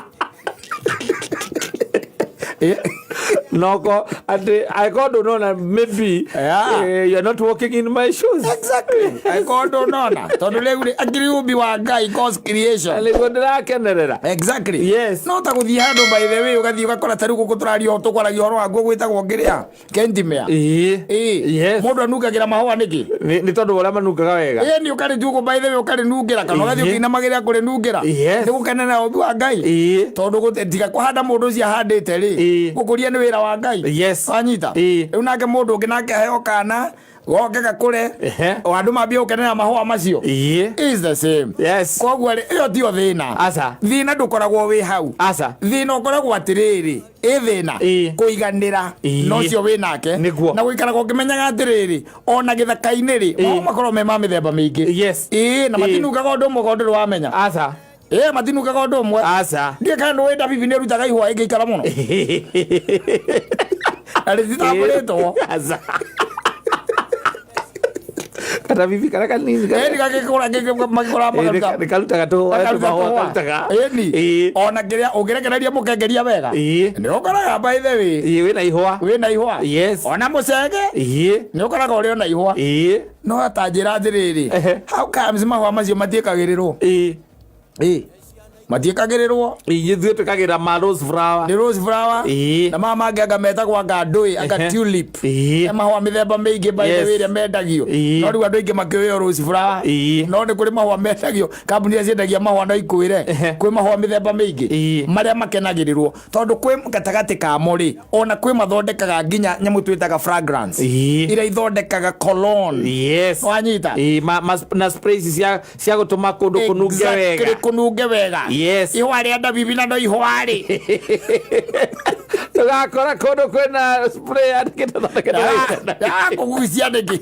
Noko atĩ angĩkorwo ndũnona maybe Yeah. you are not walking in my shoes. Exactly. Angĩkorwo ndũnona tondũ rĩu rĩ akĩrĩ ũmbi wa Ngai God's creation. Nĩguo ndĩrakenerera. Exactly. Yes. No ta gũthiĩ handũ by the way ũgathiĩ ũgakora ta rĩu gũkũ tũraria tũkwaragia ũhoro wa nguo gwĩtagwo ngĩrĩa Kentimea. Ĩĩ. Ĩĩ. Yes. Mũndũ anungagĩra mahũa nĩkĩ? Nĩ tondũ wa ũrĩa manungaga wega. Ĩĩ nĩ ũkarĩtua by the way ũkarĩnungĩra kana ũgathiĩ Ĩĩ. ũkĩinamagĩrĩra kũrĩnungĩra. Yes. Nĩ gũkenera ũmbi wa Ngai. Ĩĩ. Tondũ tiga kũhanda mũndũ ũcio ahandĩte rĩ Ĩĩ. gũkũria nĩ wĩra wa Ngai. Yes. Wanyita? Ĩĩ. Rĩu nake mũndũ ũngĩ nake aheo kana goke gakũre Ehe. o andũ mambie gũkenera mahũa macio. Ĩĩ. Is the same. Yes. Koguo rĩ ĩyo tiyo thĩna. Aca. Thĩna ndũkoragwo wĩ hau. Aca. Thĩna ũkoragwo atĩrĩrĩ ĩ thĩna Ĩĩ. kũiganĩra Ĩĩ. na ũcio wĩ nake Nĩguo. na gũikaraga ũkĩmenyaga atĩrĩrĩ ona gĩthaka-inĩ rĩ Ĩĩ. mahũa makoragwo me ma mĩthemba mĩingĩ Yes. ĩĩ na Ĩĩ. matinungaga ũndũ ũmwe ũndũ wamenya Aca. Ĩ, matinungaga ũndũ ũmwe. Aca. Ndiĩ kana nĩ wĩnda bibi nĩ ĩrutaga ihũa ĩngĩikara mũno na rĩtitambũrĩtwo. Aca. Kata bibi karĩa kanini. Ĩni gagĩkũra magĩkũra makaruta. Nĩ karutaga tũhũa Gakaruta tũmahũa tũhũa. karutaga. Ĩni Ĩĩ. ona kĩrĩa ũngĩrekereria mũkengeria wega Ĩĩ. nĩ ũkoraga by the way Ĩĩ, wĩna ihũa. wĩna ihũa. Yes. Ona mũcege Ĩĩ. nĩ ũkoraga ũrĩ ona ihũa. Ĩĩ. No ta njĩra atĩrĩrĩ, Ehe. how comes mahũa macio matiĩkagĩrĩrwo? Ĩĩ. Ĩĩ, matiĩkagĩrĩrwo. Ithuĩ twĩkagĩra ma rose flower. Nĩ rose flower. Ĩĩ. Na maya mangĩ anga metagwo anga ndũĩ anga Ehe. tulip. Ĩĩ. He mahũa mĩthemba mĩingĩ by the Yes. way ĩrĩa mendagio. Ĩĩ. No rĩu andũ aingĩ makĩũĩ o rose flower. Ĩĩ. No nĩ kũrĩ mahũa mendagio, kambuni iria ciendagia mahũa no ikwĩre Ehe. kwĩ mahũa mĩthemba mĩingĩ Ĩĩ. marĩa makenagĩrĩrwo, tondũ kwĩ gatagatĩ kamo rĩ, ona kwĩ mathondekaga nginya nyamũ twĩtaga fragrance Ĩĩ. iria ithondekaga cologne. Yes. Wanyita? Ĩĩ, na spray ici cia gũtũma kũndũ kũnunge Exactly, wega. kũnunge wega. Yes. Ihũa rĩa ndabibi na no ihũa rĩ. Tũgakora kũndũ kwĩna spray yandĩkĩtwo thondeketwo wega. Kũgucia nĩkĩ?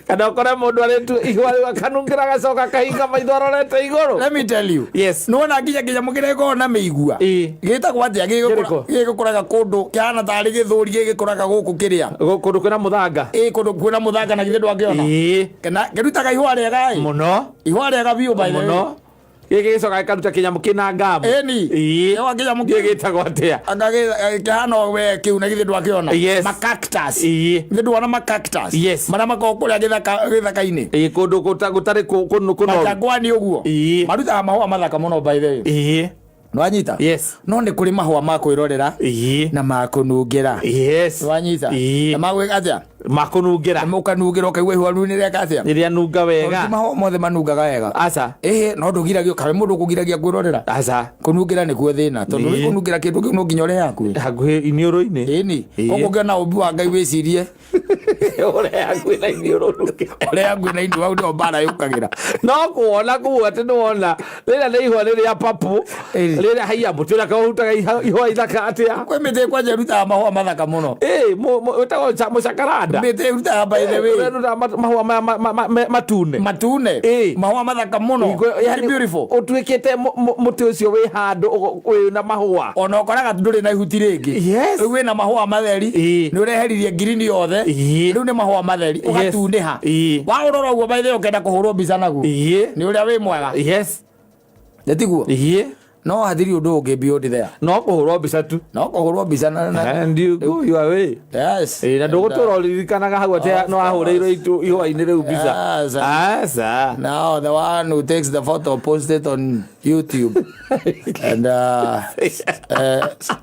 Kana ũkore mũndũ arĩ tu ihũa rĩu akanungĩra agacoka akahinga maitho arorete igũrũ. Let me tell you. Yes. Nĩwona nginya kĩnyamũ kĩrĩa gĩkoragwo na mĩigua Ĩĩ. gĩtagwo atĩa? Kĩrĩkũ? Gĩgĩkũraga kũndũ kĩhana tarĩ gĩthũri, gĩgĩkũraga gũkũ kĩrĩa. Kũndũ kwĩna mũthanga. Ĩ, kũndũ kwĩna mũthanga, na githĩ ndwakĩona? Ĩĩ. Kana kĩrutaga ihũa rĩega ĩ. Mũno. Ihũa rĩega biũ by the way. Mũno. Gĩkĩ gĩcoka gĩkaruta kĩnyamũ kĩna ngamu. Ĩni. Ĩĩ. Ĩwa kĩnyamũ Gĩkĩ gĩtagwo atĩa? Anga kĩhana o we kĩu, na githĩ ndwakĩona? Yes. Macactus. Ĩĩ. Githĩ ndwona macactus? Yes. Marĩa makoragwo kũrĩa gĩthaka-inĩ. Ĩĩ, kũndũ gũtarĩ kũnoru. Majangwani ũguo. Ĩĩ. Marutaga mahũa mathaka mũno by the way. Ĩĩ. Nwanyita? Yes. No nĩ kũrĩ mahũa ma kwĩrorera Ĩĩ. na ma kũnungĩra. Yes. Nwanyita? Ĩĩ. Na ma gwĩka atĩa? Makũnungĩra. Ũkanungĩra ũkaigua ihũa rĩu nĩreka atĩa? Rĩrĩa nunga Tondũ ti wega. mahũa mothe manungaga wega. Aca. Ĩhĩ, no ndũgiragio kawe mũndũ ũkũgiragia kwĩrorera. Aca. Kũnungĩra nĩkuo thĩna, tondũ Ĩĩ. kũnungĩra kĩndũ kĩu no nginya ũrĩ hakuhĩ. Hakuhĩ iniũrũ-inĩ. Ĩni. Ĩĩ. Koguo ũngĩona ũmbi wa Ngai wĩcirie Ũrĩ hakuhĩ na iniũrũ nunge. Ũrĩ hakuhĩ na iniũrũ, hau nĩho mbara yũkagĩra. No kuona kuga atĩ nĩwona rĩrĩa nĩ ihũa rĩrĩa papu Ĩĩ. rĩrĩa haiya mũtĩ ũrĩa kaũrutaga ihũa ithaka atĩa. Kwĩ mĩtĩ kwanja ĩrutaga mahũa mathaka mũno. Ĩĩ, wĩtagwo mũcakaranda. Mĩtĩ ĩrutaga by the way. Ũrĩa ĩrutaga mahũa maya matune. Matune. Ĩĩ. Mahũa mathaka mũno. Igwe- yani Very beautiful. Ũtuĩkĩte mũtĩ ũcio wĩ handũ wĩ na mahũa. Ona ũkoraga ndũrĩ na ihuti rĩngĩ. Yes. Rĩu wĩna mahũa matheri. Ĩĩ. Nĩ ũreheririe ngirini yothe. Ĩĩ. Rĩu nĩ mahũa matheri. Yes. Ũgatunĩha. Ĩĩ. Waũrora ũguo by the way ũkenda kũhũrwo mbica naguo. Ĩĩ. Nĩ ũrĩa wĩ mwega. Yes. Nĩ tiguo? Ĩĩ. No hathiri ũndũ ũngĩ beyond there. No kũhũrwo mbica tu. No kũhũrwo mbica na And you go your way. Yes. Ĩĩ, na ndũgũtũra ũririkanaga hau atĩ Of no ahũrĩirwo ihũa-inĩ rĩu mbica. Yes. Aca. Now the one who takes the photo posts it on YouTube and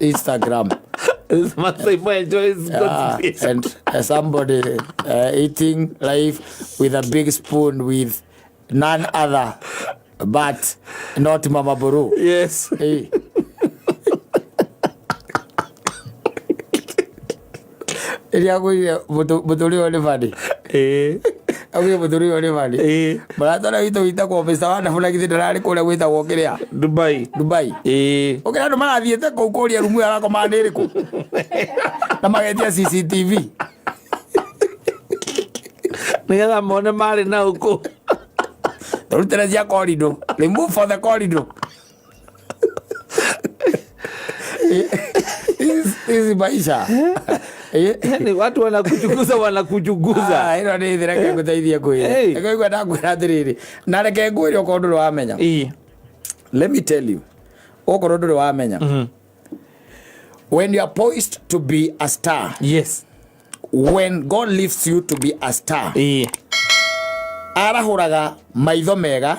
Instagram. Masai Boy enjoys God's creation. And somebody eating life with a big spoon with none other but not Mama Buru. Yes. Hey. Ĩrĩa ngwĩrire mũtũrĩre ũyũ nĩ bani. Ĩĩ. Agwĩrire mũtũrĩre ũyũ nĩ bani. Ĩĩ. Mũrata ũrĩa witũ wĩtagwo Mr. Wonderful na githĩ ndararĩ kũrĩa gwĩtagwo kĩrĩa? Dubai. Dubai. Ĩĩ. Ũkĩra andũ marathiĩte kũu kũria rumu ĩyo arakomaga nĩ ĩrĩkũ? Na magetia CCTV. Nĩgetha mone marĩ na ũkũ. Tũrutĩre cia corridor. Remove for the corridor. Hizi maisha. Yaani watu wanakuchukuza, wanakuchukuza. Ah, ĩno nĩ thĩ, reke ngũteithie kwĩra. Hey. Reke ngũigua ndakwĩra atĩrĩrĩ, na reke ngwĩre okorwo ndũrĩ wamenya. Ĩĩ. Let me tell you, okorwo ndũrĩ wamenya, when you are poised to be a star, Yes. when God lifts you to be a star, Ĩĩ. arahũraga maitho mega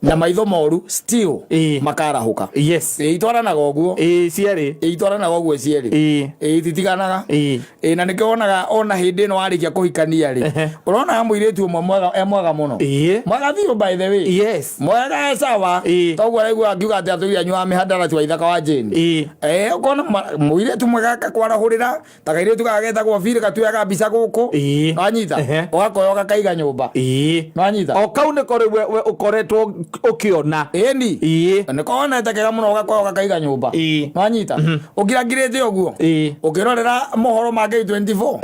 na maitho moru still Ĩĩ. makarahũka. Yes. Ĩĩ, itwaranaga ũguo. Ĩĩ, cierĩ. Ĩĩ, itwaranaga ũguo cierĩ. Ĩĩ. Ĩĩ, ititiganaga. Ĩĩ. Ĩĩ, na nĩkĩo wonaga ona hĩndĩ ĩno warĩkia kũhikania rĩ, Ehe. ũronaga mũirĩtu ũmwe mwega, e mwega mũno. Ĩĩ. Mwega biũ by the way. Yes. Mwega e sawa. Ĩĩ. Toguo araigua akiuga atĩ atũire anyuaga mĩhandarati wa ithaka wa Jane. Ĩĩ. Ĩĩ, ũkona mũirĩtu mwega akakwarahũrĩra ta kairĩtu gaka getagwo Biri gatuaga mbica gũkũ. Ĩĩ. Nwanyita? Ehe. Ũgakoya ũgakaiga nyũmba. Ĩĩ. Nwanyita? O kau nĩko rĩu we ũkoretwo ũkĩona. Ĩni. Ĩĩ. Nĩko wonete kega mũno ũgakoya ũgakaiga nyũmba. Ĩĩ. Nwanyita? Ũkirangirĩte ũguo. Ĩĩ. Ũkĩrorera mohoro ma K24.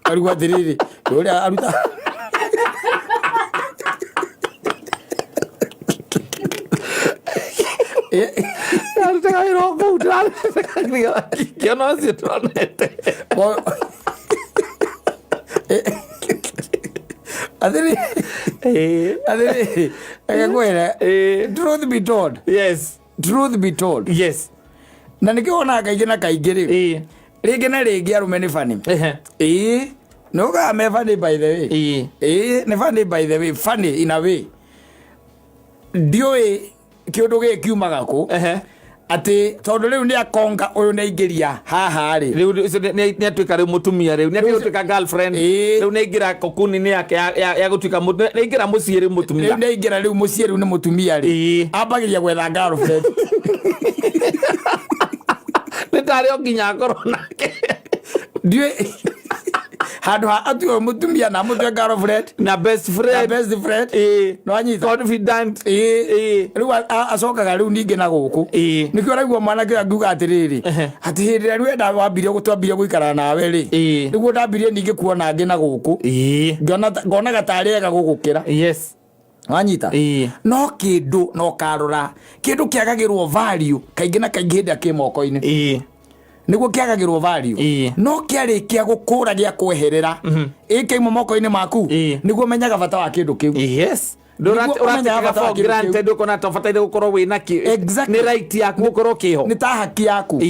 Karigwo atĩrĩrĩ, ũrĩa aruta. Ndarutaga wĩra o kũu ndĩrarutaga ũcio ndonete. Athiri athiri reke ngwĩre, truth be told, truth be told, na nĩkĩo wonaga kaingĩ na kaingĩ rĩ, rĩngĩ na rĩngĩ arũme nĩ funny. Ĩĩ, nĩ ũkaga me funny, by the way. Ĩĩ, nĩ funny, by the way, funny in a way. Ndiũĩ kĩũndũ gĩkĩ kiumaga kũ, atĩ tondũ rĩu nĩ akonga ũyũ nĩ aingĩria haha rĩ. Rĩu ũcio nĩ atuĩka rĩu mũtumia, rĩu nĩ atuĩka girlfriend. Rĩu nĩ aingĩra kokuni-inĩ yake ya gũtuĩka nĩ aingĩra mũciĩ rĩu mũtumia. Rĩu nĩ aingĩra rĩu mũciĩ, rĩu nĩ mũtumia rĩ, ambagĩria gwetha girlfriend. Nĩ tarĩ o nginya akorwo nake. Ndiũĩ handũ ha atue mũtumia na amũtue girlfriend na best na friend, best friend. Nĩwanyita? Confidant. Rĩu acokaga rĩu ningĩ na gũkũ. Nĩkĩo ũraigua mwanake ũyũ angiuga atĩrĩrĩ, atĩ hĩndĩ ĩrĩa rĩu enda wambirie twambirie gũikara nawe rĩ, nĩguo ndambirie ningĩ kuona angĩ na gũkũ. Ngonaga tarĩ ega gũgũkĩra. Wanyita? No kĩndũ no karora kĩndũ kĩagagĩrwo value kaingĩ na kaingĩ hĩndĩ ĩrĩa kĩ moko-inĩ, nĩguo kĩagagĩrwo value. No kĩarĩkia gũkũra gĩa kweherera ĩkĩimwo moko-inĩ maku, nĩguo menyaga bata wa kĩndũ kĩu. Nĩguo ũmenyaga Ũratĩkaga bata wa for kĩndũ kĩu. granted, ũkona ta ũbataire gũkorwo wĩna kĩ. Nĩ right yaku gũkorwo kĩho. Nĩ ta haki yaku.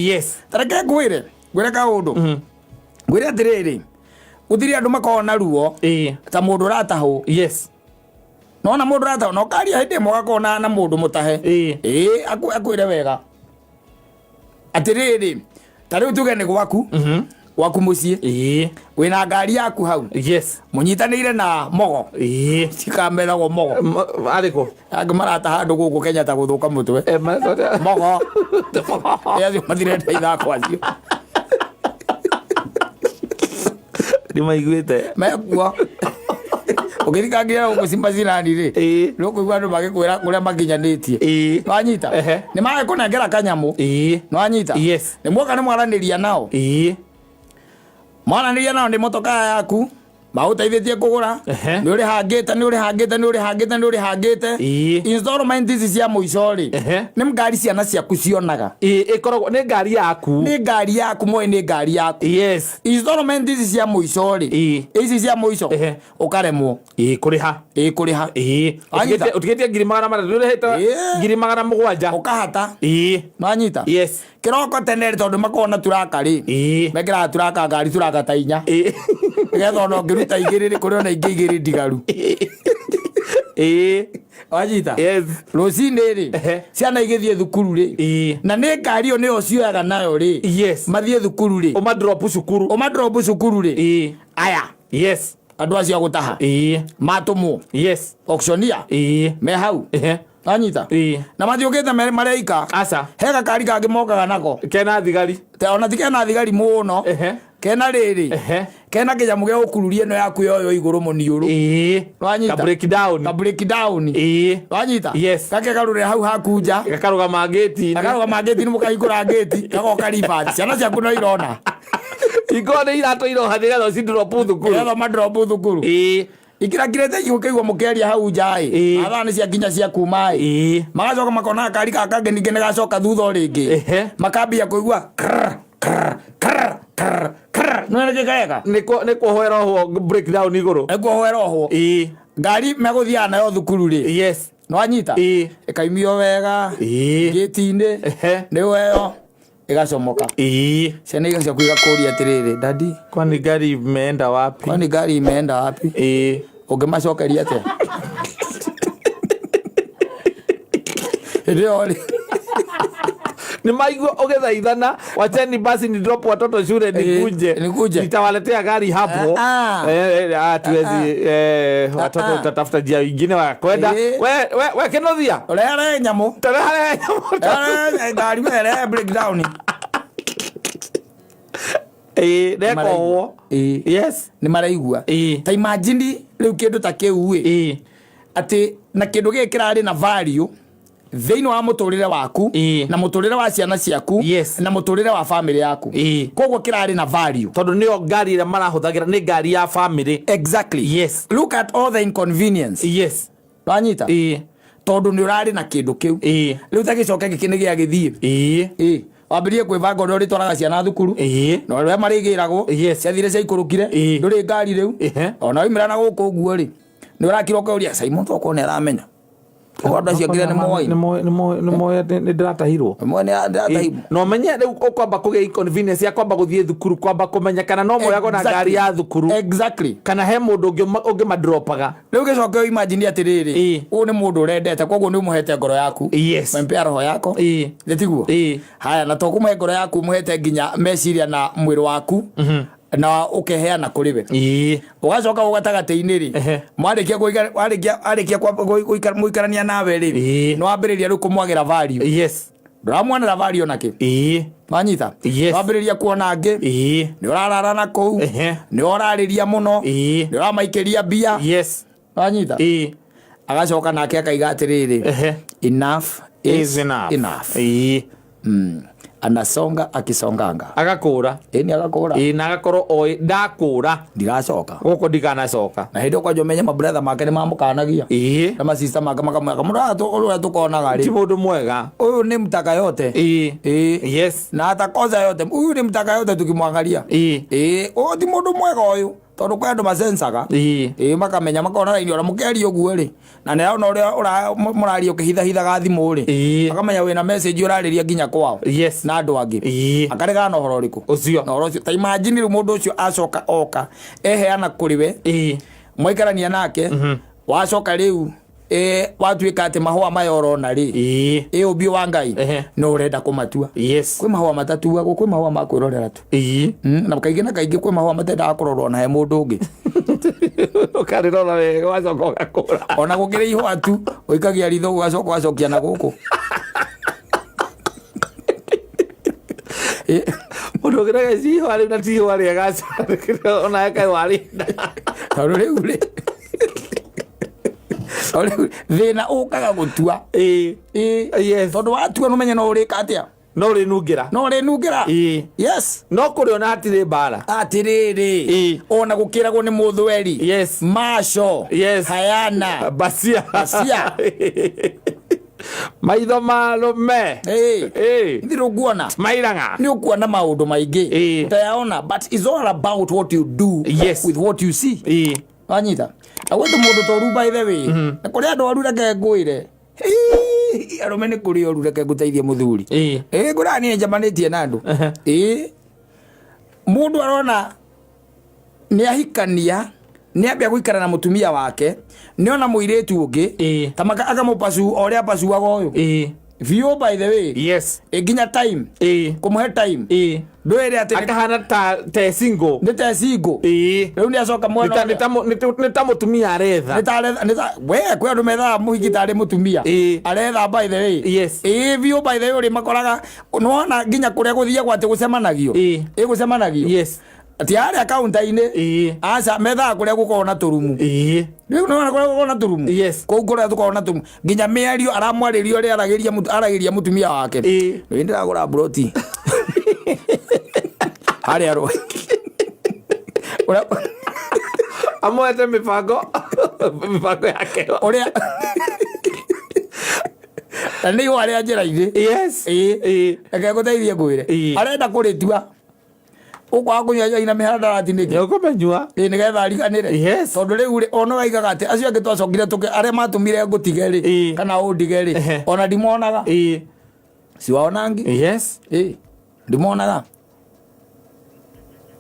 Tareke ngwĩre kaũndũ, ngwĩre atĩrĩrĩ, gũtirĩ andũ makoragwo na ruo ta mũndũ ũratahwo. Nona mũndũ ũratahwo na ũkaria hĩndĩ ĩmwe ũgakorwo na mũndũ mũtahe. Ĩĩ, akwĩre wega atĩrĩrĩ, ta rĩu tuge nĩ gwaku mũciĩ, wĩna ngari yaku hau, mũnyitanĩire na mogo. Cikameragwo mogo. Arĩkũ? Angĩ marata handũ gũkũ Kenya ta gũthũka mũtwe. Mogo. Ĩ acio matirenda ithako acio. Nĩ maiguĩte. Mekuo ũgĩthikangira gũkũ cimacinani rĩ, nĩ ũkũigua andũ magĩkwĩra kũrĩa makinyanĩtie. Nwanyita? Nĩ magĩkũnengera kanyamũ. Nwanyita? Yes. Nĩ muoka nĩ mwaranĩria nao. Mwaranĩria nao nĩ motokaa yaku magũteithĩtie kũgũra. Nĩ ũrĩhangĩte, nĩ ũrĩhangĩte, nĩ ũrĩhangĩte, nĩ ũrĩhangĩte. Installment ici cia mũico rĩ, nĩ ngari ciana ciaku cionaga. Ĩkoragwo nĩ ngari yaku. Nĩ ngari yaku, moĩ nĩ ngari yaku. Installment ici cia mũico rĩ, ici cia mũico, ũkaremwo Kũrĩha. Ĩĩ, kũrĩha. Wanyita? Ũtigĩtie 300,000, ũrĩhĩte 700,000. Ũkahata. Nwanyita? Yes. Kĩroko tene rĩ, tondũ makoragwo na turaka rĩ, mekĩraga turaka ngari, turaka ta inya, nĩgetha ona ũngĩruta igĩrĩ rĩ, kũrĩ ona ingĩ igĩrĩ ndigaru. Wanyita? Yes. Rũcinĩ rĩ, ciana igĩthiĩ thukuru rĩ, na nĩ ngari ĩyo nĩyo cioyaga nayo rĩ, mathiĩ thukuru rĩ, Ũmadrop cukuru. Ũmadrop cukuru rĩ, aya andũ acio a gũtaha matũmwo auctioneer me hau. Wanyita? Na matiũkĩte mareika. Aca. He gakari kangĩ mokaga nako. Kena thigari. Ona ti kena thigari mũno. Kena rĩrĩ, kena kĩnyamũ gĩa gũkururia ĩno yaku yoyo igũrũ mũniũrũ. Wanyita? Ka break down. Ka break down. Wanyita? Yes. Gakegarũrĩra hau haku nja. Gakarũgama ngĩti-inĩ. Gakarũgama ngĩti-inĩ, mũkahingũra ngĩti, gagoka reverse. Ciana ciaku no irona. Ikorwo nĩ iratũ iroha nĩgetha ũcidrop thukuru. Nĩgetha ũmadrop thukuru. Ikirakirĩte igũkĩigua mũkĩaria hau nja ĩ. Mathaa nĩ ciakinya cia kuma ĩ. Magacoka makona gakari gaka kangĩ ningĩ nĩ gacoka thutha o rĩngĩ. Makambia kũigua krr, krr, krr, krr, krr. Nĩ nĩkĩ kareka? Nĩ kuohwo ĩrohwo break down igũrũ. Nĩ kuohwo ĩrohwo. Ngari megũthiaga nayo thukuru rĩ, nĩwanyita? Ĩkaimio wega ngĩti-inĩ, nĩ weyo ĩgacomoka. Ciana igacoka igakũria atĩrĩrĩ, "Daddy, Kwani gari imeenda wapi?" "Kwani gari imeenda wapi?" Ũngĩmacokeria atĩa hĩndĩ ĩyo rĩ? Nĩ maigua ũgĩthaithana, "Wacheni basi ni drop watoto shule, nikuje, nikuje. Nitawaletea gari hapo." Ah, ah. Ah, tuwezi, watoto, utatafuta njia ingine wa kwenda. We Kĩnuthia. Ũrehere nyamũ. Tarehe nyamũ. Rehere ngari, we rehe breakdown. Nekohwo. Nĩ maraigua. Ta imagine rĩu kĩndũ ta kĩu ĩ, atĩ na kĩndũ gĩkĩ kĩrarĩ na value thĩinĩ wa mũtũrĩre waku, na mũtũrĩre wa ciana ciaku, na mũtũrĩre wa famĩlĩ yaku. Koguo kĩrarĩ na value. Tondũ nĩyo ngari ĩrĩa marahũthagĩra, nĩ ngari ya famĩlĩ. Exactly. Look at all the inconvenience. Wanyita? Tondũ nĩ ũrarĩ na kĩndũ kĩu. Rĩu ta gĩcoke gĩkĩ nĩ gĩa gĩthiĩ. Wambĩrĩrie kwĩbanga ũrĩa ũrĩtwaraga ciana thukuru na ũrĩa marĩgĩragwo. Ciathire ciaikũrũkire. Ndũrĩ ngari rĩu. Ona waumĩra na gũkũ ũguo rĩ, nĩ ũrakira ũkauria Simon tokorwo nĩ aramenya. Tokorwo andũ acio angĩ nĩ moĩ. Nĩ moĩ atĩ nĩ ndĩratahirwo. Moĩ nĩ ndĩratahirwo. Na ũmenye rĩu ũkwamba kũgĩa inconvenience ya kwamba gũthiĩ thukuru, kwamba kũmenya kana no moyagwo na ngari ya thukuru. Kana he mũndũ ũngĩ ũngĩmadropaga. Rĩu gĩcoke imagine atĩrĩrĩ, ũyũ nĩ mũndũ ũrendete, koguo nĩ ũmũhete ngoro yaku. Umempea roho yako. Nĩ tiguo? Haya, na to kũmũhe ngoro yaku, ũmũhete nginya meciria na mwĩrĩ waku, na ũkeheana kũrĩ we. Ũgacoka hau gatagatĩ-inĩ rĩ, mwarĩkia kũiga, warĩkia, warĩkia mũikarania nawe rĩ, nĩ wambĩrĩria rĩu kũmwagĩra value. Ndũramuonera value ona kĩ. Wanyita? Wambĩrĩria kuona angĩ. Nĩ ũrarara na kũu. Nĩ ũrarĩria mũno. Nĩ ũramaikĩria mbia. Wanyita? Agacoka nake akaiga atĩrĩrĩ, enough is Is enough. enough. Anasonga akisonganga. Agakũra. Ĩni agakũra. Na agakorwo oĩ ndakũra. Ndiracoka. Gũkũ ndikanacoka. Na hĩndĩ ĩyo kwanja ũmenye mabretha make nĩ mamũkanagia. Na masista make makamwĩra, kamũra ũrĩa tũkonaga rĩ. Ti mũndũ mwega. Ũyũ nĩ mtaka yote. Na atakosa yote. Huyu ni mtaka yote tukimwangalia. Ũyũ ti mũndũ mwega ũyũ. Tondũ kwĩ andũ macencaga. Makamenya makona raini ona mũkĩaria ũguo rĩ. Na nĩ arona ũrĩa mũraria ũkĩhithahithaga thimũ rĩ. Akamenya wĩna message ũrarĩria nginya kwao. Na andũ angĩ. Akaregana na ũhoro ũrĩkũ? Ũcio. Na ũhoro ũcio. Ta imagine rĩu mũndũ ũcio acoka oka eheana kũrĩ we. Mwaikarania nake. Wacoka rĩu watuĩka atĩ mahũa maya ũrona rĩ. Ũmbi wa Ngai. No ũrenda kũmatua. Kwĩ mahũa matatuagwo, kwĩ mahũa ma kwĩrorera tu. Na kaingĩ na kaingĩ kwĩ mahũa matendaga kũrorwo na he mũndũ ũngĩ. Ũkarĩrora wega ũgacoka ũgakũra. Ona gũkĩrĩ ihũa tu, ũikagia ritho ũgacoka ũgacokia na gũkũ. Mũndũ ũngĩrega ci ihũa rĩu na ti ihũa rĩega, ona ekae warĩnda. Tondũ rĩu rĩ, tondũ rĩu thĩna ũkaga gũtua. Tondũ watua nĩ ũmenye no ũrĩka atĩa. No ũrĩnungĩra. No ũrĩnungĩra. No kũrĩ ona hatirĩ mbara. Atĩrĩrĩ. Ona gũkĩragwo nĩ mũthweri. Maco. Hayana. Bacia. Bacia. Maitho marũme. Nĩ ũkuona. Mairanga. Nĩ ũkuona maũndũ maingĩ. Utayaona, but it's all about what you do with what you see. Wanyita? Na gwĩtũ mũndũ toru by the way. Na kũrĩ andũ oru reke ngwĩre. Arũme nĩ kũrĩ oru reke ngũteithie mũthuri. Ngũraga niĩ njamanĩtie na andũ. Mũndũ arona nĩ ahikania, nĩ ambia gũikara na mũtumia wake, nĩ ona mũirĩtu ũngĩ, ta akamũpacu o ũrĩa apacuaga ũyũ. Biũ by the way. Nginya time. Kũmũhe time. Ndwĩre atĩ nĩ Akahana ta single. Nĩ ta single. Rĩu nĩ acoka mwena ũrĩa. Nĩ ta mũtumia aretha. Nĩ ta aretha, nĩ ta, we, kwĩ andũ methaga mũhiki tarĩ mũtumia. Aretha by the way. Biũ by the way ũrĩ makoraga, nĩwona nginya kũrĩa gũthiagwo atĩ gũcemanagio. Gũcemanagio. Ati harĩa kaunta-inĩ. Aca, methaga kũrĩa gũkoragwo na tũrumu. Rĩu nĩwona kũrĩa gũkoragwo na tũrumu? Kũu kũrĩa tũkoragwo na tũrumu. Nginya mĩario aramwarĩria ũrĩa aragĩria mũtumia wake. Rĩu ndĩragũra mburoti. Harĩa rũ. Ũrĩa Amwete mĩbango yake. Ũrĩa Na nĩ ihũa rĩa njĩra-inĩ. Reke ngũteithie ngwĩre. Arenda kũrĩtua. Ũkwaga kũnyua njohi na mĩhadarati nĩkĩ? Nĩ ũkũmĩnyua. Nĩgetha ariganĩre. Tondũ rĩu rĩ, ona waigaga atĩ acio angĩ twacokire tũkĩ, arĩa matũmire ngũtige rĩ, kana ũndige rĩ, ona ndimonaga. Siwaonangi? Ndimonaga.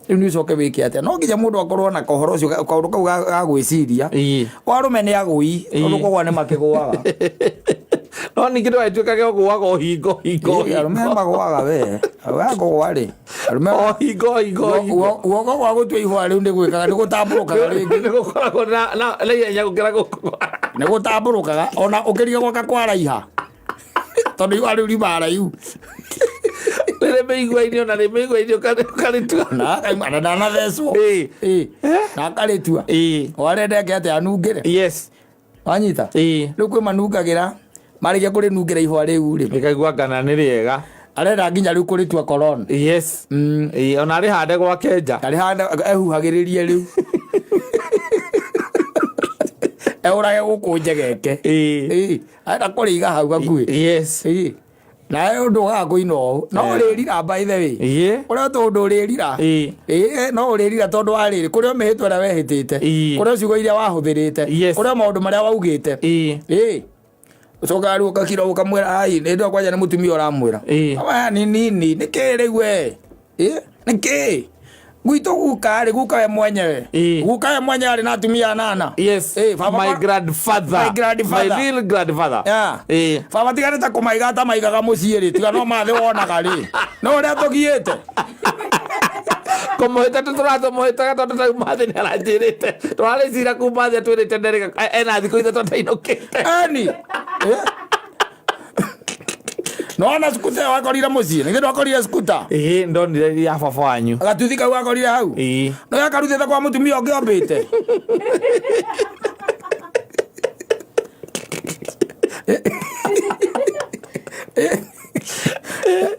Rĩu nĩ ũcoke wĩke atĩa? No nginya mũndũ akorwo na kohoro ũcio, kaũndũ kau ga gwĩciria. Arũme nĩ agũi, tondũ kũgũa nĩ makĩgũaga. No ningĩ ndũgagĩtuĩkage ũgũaga o hingo, hingo, Ĩĩ, arũme hingo. magũaga we. Arũme akũgũa rĩ. Arũme O hingo, hingo, hingo. Guoko gwa gũtua ihũa rĩu nĩ gwĩkaga, nĩ gũtambũrũkaga rĩngĩ. Nĩ gũkoragwo na ihenya gũkĩra gũkũ. Nĩ gũtambũrũkaga, ona ũkĩriga gwaka kwaraiha. Tondũ ihũa rĩu riumaga haraihu. Rĩrĩ mĩigua-inĩ, ona rĩ mĩigua-inĩ ũkarĩtua. Na akaima, na ndanathecwo. Na akarĩtua. O arenda eke atĩa, anungĩre. Wanyita? Rĩu kwĩ manungagĩra, marĩkia kũrĩnungĩra ihũa rĩu rĩ. Rĩkaigua kana nĩ rĩega. Arenda nginya rĩu kũrĩtua corona. Ona arĩhande gwake nja. Arĩhande, ehuhagĩrĩrie rĩu. Eũrage gũkũ njegeke. Ĩĩ. Ĩĩ, arenda kũrĩiga hau hakuhĩ. Yes. Ĩĩ. Nawe ũndũ ũgaga kũina ũũ no ũrĩrira by the way. Ĩĩ. Ũrĩa tũndũ ũrĩrira. Ĩĩ. Ĩĩ, no ũrĩrira tondũ wa rĩrĩ kũrĩ o mĩhĩtwa ĩrĩa wehĩtĩte, Ĩĩ. kũrĩ o ciugo iria wahũthĩrĩte, Yes. kũrĩ o maũndũ marĩa waugĩte. Ĩĩ. Ĩĩ. Ũcokaga rĩu ũgakira ũkamwĩra ai nĩ ndwa kwanja nĩ mũtumia ũramwĩra. Ĩĩ. Aya ni nini nĩkĩ rĩu we? Ĩĩ, nĩkĩ? Gwitũ guka rĩ, guka we mwenyewe. Ĩĩ. Guka we mwenyewe arĩ na atumia anana. Yes. Ĩĩ, baba My kwa- grandfather. My grandfather. My real grandfather. Yeah. Ĩĩ. Baba tiga nĩ ta kũmaiga ta maigaga mũciĩ rĩ, tiga no mathĩ wonaga rĩ. No ũrĩa tũgiĩte. Kũmũhĩta tũratũmũhĩtaga tondũ ta mathĩ nĩ aranjĩrĩte tũrarĩcira kuma thĩ atwĩrĩte nderĩga ena thikũ ithatũ atainũkĩte. Eni. Eh? Nona skuta ĩyo wakorire mũciĩ, nĩkĩ ndwakorire skuta? Ĩĩ, ndonire ya baba wanyu. Gatuthi kau wakorire hau. Ĩĩ. No yakarutĩte kwa mũtumia ũngĩ ombĩte.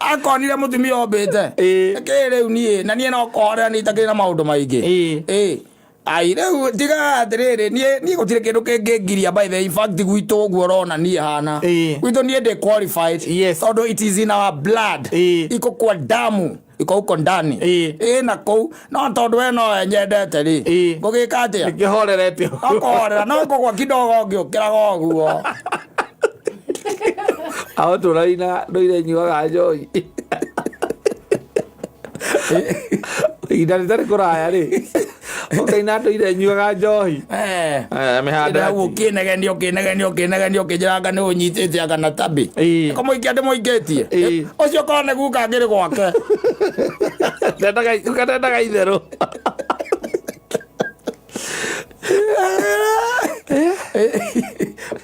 Akonire mũtumia ombĩte. Ĩĩ. Nĩkĩ rĩu niĩ na niĩ no kũhorera niĩ itakĩrĩ na maũndũ maingĩ. Ĩĩ. Ĩĩ. Ai rĩu tiga atĩrĩrĩ niĩ gũtirĩ kĩndũ kĩngĩngiria by the way, in fact gwitũ ũguo ũrona niĩ hana. Ĩĩ. Gwitũ niĩ ndĩ qualified. Yes. Tondũ it is in our blood. Ĩĩ. Iko kwa damu. Iko huko ndani. Ĩĩ. Ĩĩ na kũu no tondũ we no nyendete rĩ. Ĩĩ. Ngũgĩka atĩa? Nĩkĩhorerete. No kũhorera no kũgwa kidogo ngĩũkĩraga ũguo. Aho tũraina ndũire nyuaga njohi. Ihinda rĩtarĩ kũraya rĩ ũkaina ndũire nyuaga njohi. Eh. Eh, mĩhandarati. Hau ũkĩnegenia ũkĩnegenia ũkĩnegenia ũkĩnjĩra anga nĩ ũnyitĩte anga na tabi. Ĩĩ. Kũmũikia ndĩmũikĩtie. Ĩĩ. Ũcio korwo nĩ guka ngĩrĩ gwake. Ndendaga itherũ.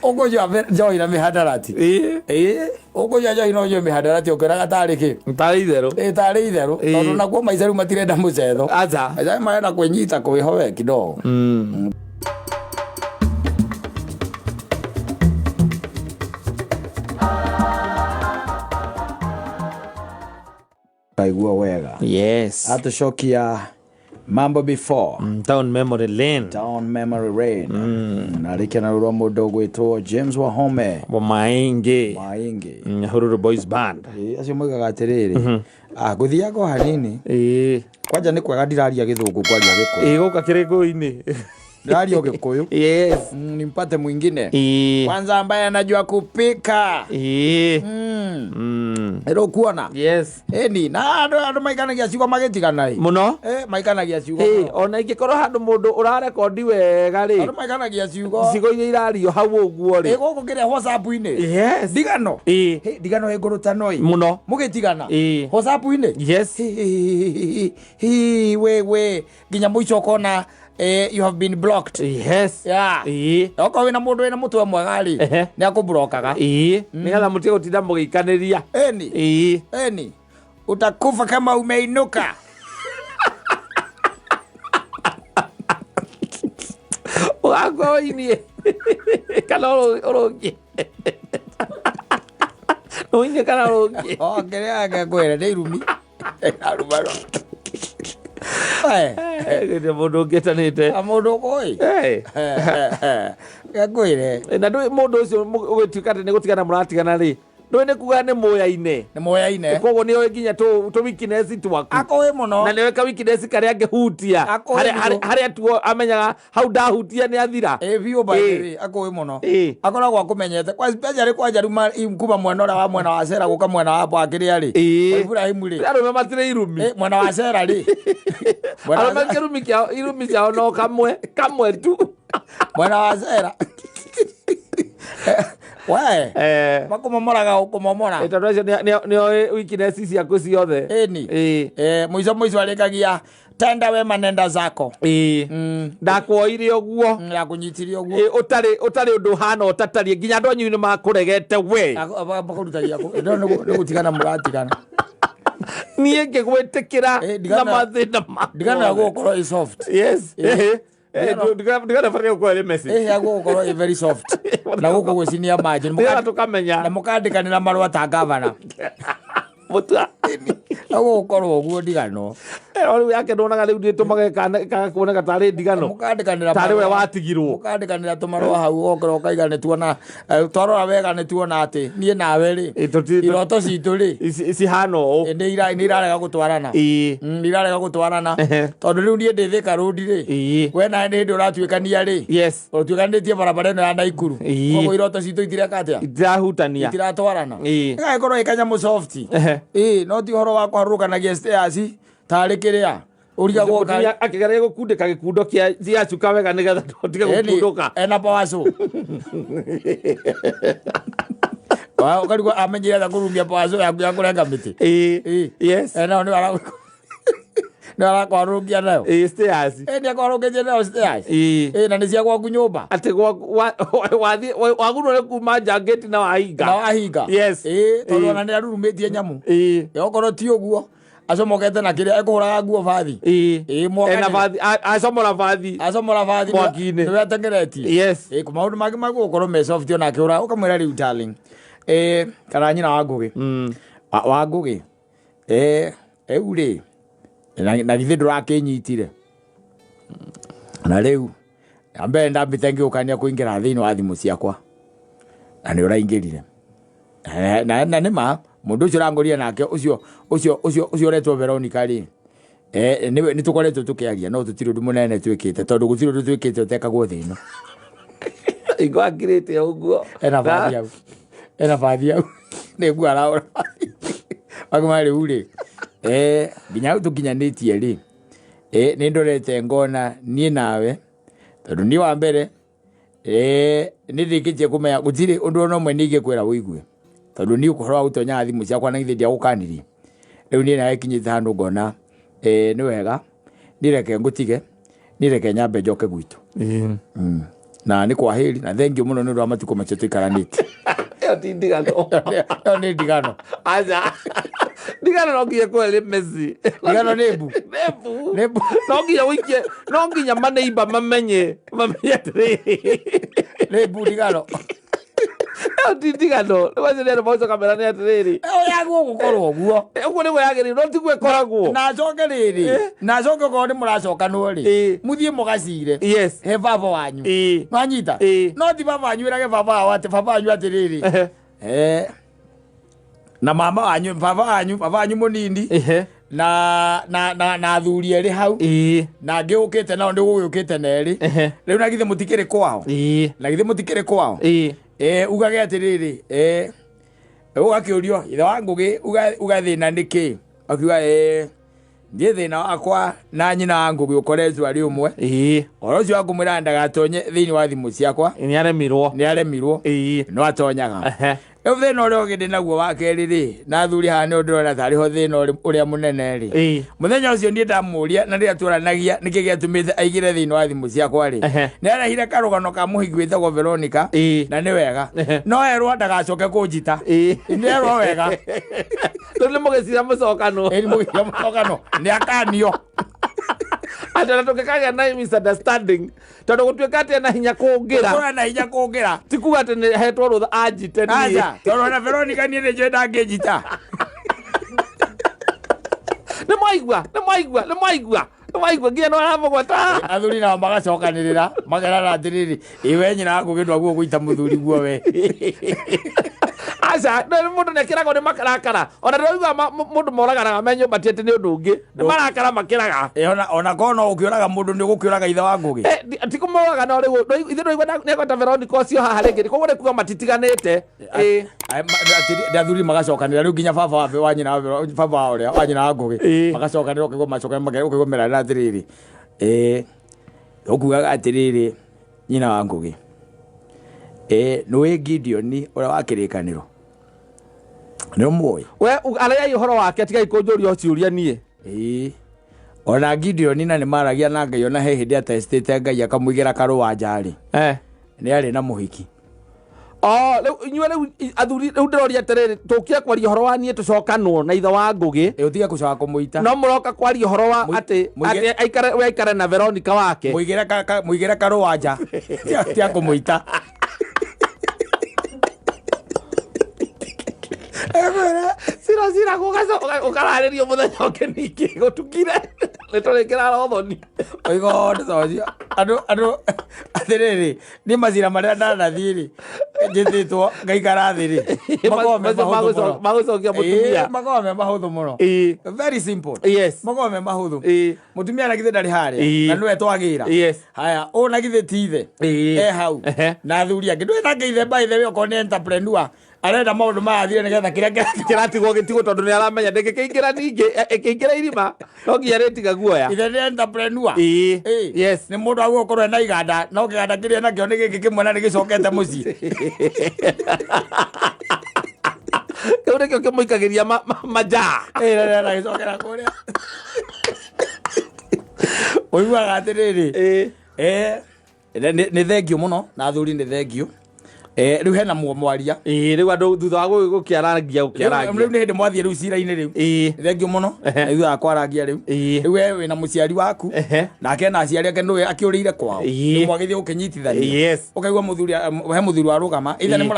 Ũkũnyua njohi na mĩhandarati. Ĩĩ. Ĩĩ. Ũkũnyua njohi no ũnyue mĩhandarati ũkĩonaga tarĩ kĩ? Tarĩ itherũ. Ĩĩ tarĩ itherũ. Ĩĩ. Tondũ nakuo maica rĩu matirenda mũcetho. Aca. Maica marenda kwĩnyita kwĩhowe kidogo. Kaigua wega. Yes. Atũcokia mambo before. Down memory lane. Down memory lane. Na rĩkia na rũrwa mũndũ ũgwĩtwo James Wahome Maingĩ. Maingi. Nyahururu Boys Band. Ĩĩ, acio moigaga atĩrĩrĩ, ah, ngũthiaga o hanini. Ĩĩ. Kwanja nĩ kwega ndiraria gĩthũngũ kwaria gĩkũyũ. Ĩĩ gũka kĩrĩkũ-inĩ. Ndiraria o gĩkũyũ. Yes. Nimpate mwingine. Ĩĩ. Kwanza ambaye anajua kupika. Ĩĩ. Ĩrĩ ũkuona? Yes. Ĩni, na andũ maikanagia ciugo magĩtigana ĩ. Mũno. Eh, maikanagia ciugo. Ĩĩ, mũno. ona ingĩkorwo handũ mũndũ ũrarekondi wega rĩ Andũ maikanagia ciugo. cigo iria irario hau ũguo Ĩ rĩ. gũkũ kĩrĩa WhatsApp-inĩ. Yes. Ndigano. Ĩĩ. Hĩ, ndigano ĩ ngũrũtano ĩ. Mũno. Mũgĩtigana. Ĩĩ. WhatsApp-inĩ. Yes. Hi, hi, hi, hi, we we nginya mũico ũkona you have been blocked. Yes. Yeah. Ĩĩ. Okorwo wĩna mũndũ wĩna mũtwe mwega rĩ, Ehe. nĩ akũblokaga. Ĩĩ. Nĩgetha mũtige gũtinda mũgĩikanĩria. Ĩni. Ĩĩ. Ĩni. Utakufa kama umeinuka. Ũgakua ũinie kana ũrũngie. Ũinie kana ũrũngie. Oh, kĩrĩa ngĩkwĩra nĩ irumi. Arumano. Gĩtirĩ mũndũ ũngĩtanĩte. Mũndũ ũkũĩ. Eh. Ngĩkwĩre. Na ndũĩ mũndũ ũcio ũgĩtuĩka atĩ nĩ gũtigana mũratigana rĩ ndũĩ nĩ kuga nĩ mũyaine. Nĩ moyaine. Koguo nĩ oĩ nginya tũ weakness twaku. Akũĩ mũno. Na nĩ oĩ ka weakness karĩa angĩhutia. Akũĩ mũno. Harĩa tu amenyaga hau ndahutia nĩ athira. Ĩ biũ by the Ĩ. way, akũĩ mũno. Ĩ. Akoragwo akũmenyete. Kwa especially kwanja rĩu kuma mwena ũrĩa wa mwena wa Cera gũka mwena wa Bwakĩrĩa rĩ. Ĩ. Wa Ibrahim rĩ. Arũme matirĩ irumi. Ĩ, mwena wa Cera rĩ. Mwena wa Arũme kĩrumi kĩao irumi ciao no kamwe kamwe tu. Mwena wa Cera. We. Eh. Makũmomoraga ũkũmomora. Ĩ, tondũ acio nĩ oĩ weakness ciaku ciothe. Ĩni. Ĩ. Eh, mũico mũico arĩkagia tenda wema nenda zako. Ĩ. Ndakuoire ũguo. Ndakũnyitirie ũguo. Ĩ, ũtarĩ ũndũ ũhana ũtatariĩ nginya andũ anyu nĩ makũregete we. Makũrutagia kũ? No, nĩ gũtigana mũratigana. Niĩ ngĩgwĩtĩkĩra Ĩ, na ndigana mathĩna makwa. Ndigana ya gũkorwo ĩ soft. Yes. Ĩ. Ndigana bataire gũkorwo ĩrĩ message. Ĩ ya gũkorwo ĩ very soft. Na gũkũ gwĩcinia manji. Nĩgetha tũkamenya. Na mũkandĩkanĩra marũa ta gavana. Mũtua. Na gũgũkorwo ũguo ndigano. No rĩu yake ndonaga rĩu nĩtũmaga ĩkaga kuoneka tarĩ ndigano. Mũkandĩkanĩra Tarĩ we marũa. watigirwo. Mũkandĩkanĩra tũmarũa hau ũgokora ũkaiga nĩ tuona twarora wega nĩ tuona atĩ niĩ nawe rĩ Ĩ, iroto citũ rĩ Cihana ũũ. Nĩ irarega gũtwarana. Ĩĩ. Nĩ irarega gũtwarana. Ehe. Tondũ rĩu niĩ ndĩ Thika Road rĩ, Ĩĩ. we nawe nĩ hĩndĩ ũratuĩkania rĩ, Yes. ũtuĩkanĩtie barabara ĩno ya Naikuru. Ĩĩ. Koguo iroto citũ itireka atĩa? Itirahutania. Itiratwarana. Ĩĩ. Ĩgagĩkorwo ĩ kanyamũ soft. Ehe. Ĩĩ, no ti ũhoro wa kũharũrũkanagia stairs tarĩ kĩrĩa ũrigagwo Mũtumia akĩgeria gũkundĩka gĩkundo kĩa cuka wega nĩgetha ndũtige gũkundũka. Ena power saw. Ũkarigwo amenyire atĩa kũrumia power saw yaku ya kũrenga mĩtĩ. Ĩĩ. Ĩĩ. Yes. Ena nĩ arakwarũkia nayo. Ĩĩ, stairs. Ĩ, nĩ akwarũkĩtie nayo stairs. Ĩĩ. Ĩ, na nĩ cia gwaku nyũmba. Atĩ wagurwo nĩ kuma nja ngĩti na wahinga. Na wahinga. Yes. Ĩ, tondũ Ĩĩ. ona nĩ arurumĩtie nyamũ. Ĩĩ. Ĩ, okorwo ti ũguo acomokete na kĩrĩa ekũhũraga nguo bathi. Ĩĩ. Ĩĩ, mwaka Ena nĩ- bathi acomora bathi. Acomora bathi Mwaki-inĩ. nĩwe atengeretie. Yes. Ĩ, maũndũ mangĩ magũgũkorwo me soft ona akĩhũra ũkamwĩra rĩu darling, kana nyina wa Ngũgĩ, wa Ngũgĩ, rĩu rĩ na githĩ ndũrakĩnyitire na rĩu mbere ndambĩte ngĩũkania kũingĩra thĩinĩ wa thimũ ciakwa na nĩ ũraingĩrire na nĩ ma mũndũ ũcio ũrangũrire nake ũcio ũcio ũcio ũcio ũretwo Veronica rĩ, nĩ tũkoretwo tũkĩaria no tũtirĩ ũndũ mũnene twĩkĩte tondũ gũtirĩ ũndũ twĩkĩte ũtekagwo thĩ ĩno. Ingo akirĩte ũguo. Ena bathi hau, ena bathi hau nĩ nguo arahũra akuma rĩu rĩ, nginya hau tũkinyanĩtie rĩ, nĩ ndorete ngona niĩ nawe tondũ niĩ wa mbere nĩ ndĩkĩtie kũmenya gũtirĩ ũndũ ona ũmwe ningĩkwĩra ũigue tondũ niĩ ũhoro wa gũtonyaga thimũ ciakwa na githĩ ndiagũkanirie. Rĩu niĩ nawe kinyĩte handũ ngona nĩ wega niĩ reke ngũtige, niĩ reke nyambe njoke gwitũ. Na nĩ kwahĩri na thengiũ mũno nĩ ũndũ wa matukũ macio tũikaranĩtie. Ĩyo ti ndigano. Ĩyo nĩ ndigano. Aca. Ndigano no nginya kwere Messi. Ndigano nĩ mbu. Nĩ mbu. Nĩ mbu. No nginya ũikie, no nginya maneiba mamenye, mamenye atĩrĩrĩ. Nĩ mbu ndigano. Ĩyo ti ndigano. Nĩ wacio nĩ andũ macoka merane atĩrĩrĩ. Ĩyo yagwo gũkorwo ũguo. Ũguo nĩguo yagĩrĩire, no tiguo ĩkoragwo. Na acoke rĩrĩ, na acoke okorwo nĩ mũracokanwo rĩ, Ĩĩ. mũthiĩ mũgacire. Yes. He baba wanyu. Ĩĩ. Nwanyita? Ĩĩ. No ti baba wanyu ĩrage baba wao atĩ baba wanyu atĩrĩrĩ. Ehe. Na mama wanyu, baba wanyu, baba wanyu mũnini. Ehe. Na athuri erĩ hau. Ĩĩ. Na angĩ ũkĩte nao nĩ gũgĩũkĩte na erĩ. Ehe. Rĩu na githĩ mũtikĩrĩ kwao? Ĩĩ. Na githĩ mũtikĩrĩ kwao? Ĩĩ. Ugage atĩrĩrĩ, ũgakĩũrio ithe wa Ngũgĩ uga thĩna nĩ kĩ? Akiuga, niĩ thĩna wakwa na nyina wa Ngũgĩ ũkoretwo arĩ ũmwe. Ĩĩ. Ũhoro ũcio wa kũmwĩra ndagatonye thĩinĩ wa thimũ ciakwa. Nĩ aremirwo. Nĩ aremirwo. Ĩĩ. No atonyaga. Ehe. Rĩu thĩna ũrĩa ũngĩ ndĩ naguo wa kerĩ rĩ, na athuri haha nĩo ndĩrona tarĩ ho thĩna ũrĩa mũnene rĩ. Ĩĩ. Mũthenya ũcio niĩ ndamũria na rĩrĩa twaranagia nĩkĩ gĩatũmĩte aingĩre thĩinĩ wa thimũ ciakwa rĩ. Ehe. Nĩ arehire karũgano ka mũhiki wĩtagwo Veronica. Ĩĩ. Na nĩ wega. Ehe. No erwo ndagacoke kũnjita. Ĩĩ. Nĩ erwo wega. Rĩu nĩ mũgĩcira mũcokano. Ĩĩ, nĩ mũgĩcira mũcokano. Nĩ akanio. Atĩ ona tũngĩkagĩa na misunderstanding tondũ gũtuĩka atĩ ena hinya kũngĩra. Kũra na hinya kũngĩra. Ti kuga atĩ nĩ hetwo rũtha anjite niĩ. Aca, tondũ ona Veronica niĩ nĩ njũĩ ndangĩnjita. Nĩ mwaigua, nĩ mwaigua, nĩ mwaigua, nĩ mwaigua nginya nĩ aramũgweta. Athuri nao magacokanĩrĩra makerana atĩrĩrĩ, ĩ we nyina wa Ngũgĩ ndwaguo gũita mũthuri guo we. Aca, no nĩ mũndũ nĩakĩragwo nĩ makarakara. Ona ndĩraigua mũndũ moraganaga me nyũmba ti atĩ nĩ ũndũ ũngĩ. Nĩ marakara makĩraga. Ĩ, ona korwo no ũkĩũraga mũndũ nĩ ũgũkĩũraga ithe wa Ngũgĩ. Ti kũmũraga no rĩu, ithuĩ ndũraigua nĩegweta Veronica ũcio haha rĩngĩ. Koguo nĩ kuga matitiganĩte. Ĩ. Atĩ athuri magacokanĩrĩra rĩu nginya baba wa wa nyina wa Vero-, baba wa ũrĩa wa nyina wa Ngũgĩ. Ĩ. Magacokanĩrĩra ũkaigua macokanĩrĩra ũkaigua merana atĩrĩrĩ. Ũkugaga atĩrĩrĩ nyina wa Ngũgĩ. Nĩũĩ Gideon ũrĩa wa kĩrĩkanĩro? Nĩ ũmũĩ? We, arĩai ũhoro wake, tigai kũnjũria ciũria niĩ. Ĩĩ. Ona Gideon na nĩ maragia na Ngai ona he hĩndĩ atestĩte Ngai akamũigĩra karũa nja rĩ. Nĩ arĩ na mũhiki. Oh, rĩu inyuĩ rĩu athuri rĩu ndĩroria atĩrĩrĩ, tũkire kwaria ũhoro wa niĩ tũcokanwo na ithe wa Ngũgĩ. Ĩ, ũtige gũcoka kũmũita. No mũroka kwaria ũhoro wa atĩ aikare, we aikare na Veronica wake. Mũigĩre mũigĩre karũa nja. Tia kũmũita. Cira Cira ũkararĩrio mũthenya ũngĩ ningĩ gũtukire nĩ tũrĩkĩra rothoni. Oigo ndeto ũcio andũ atĩrĩrĩ, niĩ macira marĩa ndanathiĩ rĩ, njĩtĩtwo ngaikara thĩ rĩ, makoragwo me Macio mahũthũ mũno. magũcokia mũtumia. Ĩĩ, makoragwo me mahũthũ mũno. Very simple. Makoragwo me mahũthũ. Mũtumia na githĩ ndarĩ harĩa na nĩwe twagĩra. Haya, ũyũ na githĩ ti ithe e hau na athuri angĩ ndũĩ nake ithe, by the way, okorwo nĩ entrepreneur arenda maũndũ maya athire nĩgetha kĩrĩa kĩratigwo gĩtigwo tondũ nĩ aramenya ndĩngĩkĩingĩra ningĩ ĩkĩingĩra irima no nginya rĩtiga guoya. Ithe nĩ entrepreneur. Ĩĩ. Nĩ mũndũ agwo gũkorwo ena iganda, no kĩganda kĩrĩa nakĩo nĩ gĩkĩ kĩmwe na nĩ gĩcokete mũciĩ. Kĩu nĩkĩo kĩmũikagĩria majaa. Ĩĩ, na nĩ aragĩcokera kũrĩa ũiguaga atĩrĩrĩ. Nĩ thengio mũno na athuri nĩ thengio. Rĩu hena mwaria. Ĩĩ, rĩu andũ thutha wa gũkĩarangia rĩu gũkĩarangia. Nĩ hĩndĩ mwathiĩ rĩu cira-inĩ rĩu. Thengio mũno. Na thutha wa kwarangia rĩu, rĩu we wĩna mũciari waku nake na aciari ake nĩwe akĩũrĩire kwao. Rĩu mwagĩthiĩ gũkĩnyitithania. Ũkaigua mũthuri, he mũthuri warũgama ithe nĩ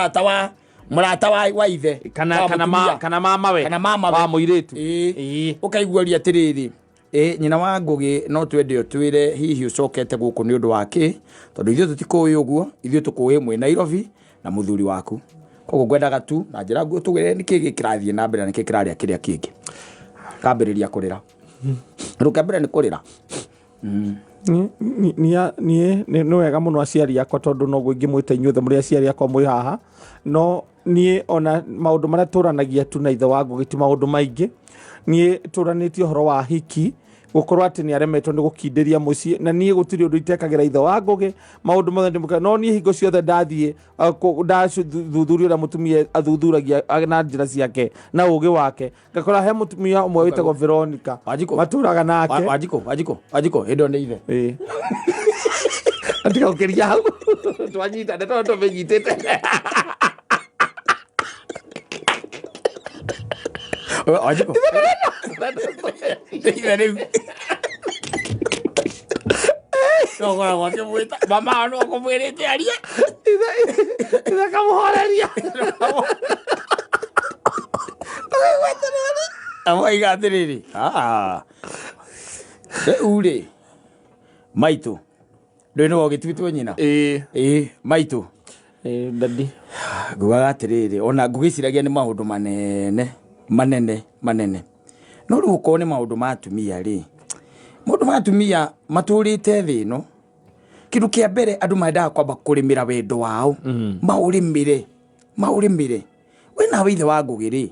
mũrata wa ithe Kana wa kana ma mũtumia. Kana mamawe. Kana mamawe. Wa mũirĩtu. Ĩĩ. Ũkaigua ũria atĩrĩrĩ, ĩ nyina wa Ngũgĩ, no twende ũtwĩre hihi ũcokete gũkũ nĩ ũndũ wa kĩ, tondũ ithuĩ tũtikũĩ ũguo, ithuĩ tũkũĩ mwĩ Nairobi na mũthuri waku, koguo ngwendaga tu na njĩra nguo tũgĩre nĩkĩ gĩkĩ kĩrathiĩ na mbere na nĩkĩ kĩrarĩa kĩrĩa kĩngĩ. Kambĩrĩria kũrĩra, rũka mbere nĩ kũrĩra. Niĩ nĩ wega mũno aciari akwa tondũ noguo ingĩmwĩta inyuothe mũrĩ aciari akwa mwĩ haha, no niĩ ona maũndũ marĩa tũranagia tu na ithe wa Ngũgĩ ti maũndũ maingĩ. Niĩ tũranĩtie ũhoro wa hiki gũkorwo atĩ nĩ aremetwo nĩ gũkindĩria mũciĩ, na niĩ gũtirĩ ũndũ itekagĩra ithe wa Ngũgĩ, maũndũ mothe ndĩmũkĩra, no niĩ hingo ciothe ndathiĩ ndathuthuria ũrĩa mũtumia athuthuragia na njĩra ciake na ũgĩ wake, ngakora he mũtumia ũmwe wĩtagwo Veronica. Wanjikũ. Matũraga nake. Wanjikũ, Wanjikũ, Wanjikũ, hĩndĩ ĩyo nĩ ithe. Ĩĩ. Tiga gũkĩria hau twanyita ndeto tũmĩnyitĩte. Wanjikũ, nĩ ithe rĩu no ũkoragwo akĩmwĩta mama wao, no akũmwĩrĩte arie. Ithe kamũhoreria. Amwaiga atĩrĩrĩ, "Ah, rĩu rĩ maitũ ndũĩ nĩwe ũgĩtuĩtwo nyina." Ĩĩ. Ĩĩ maitũ. Ĩĩ, daddy. Ngugaga atĩrĩrĩ, ona ngũgĩciragia nĩ maũndũ manene manene manene, no rĩu okorwo nĩ maũndũ ma atumia rĩ, maũndũ ma atumia matũrĩte thĩ ĩno, kĩndũ kĩa mbere andũ mendaga kwamba kũrĩmĩra wendo wao, maũrĩmĩre maũrĩmĩre. We nawe ithe wa Ngũgĩ rĩ,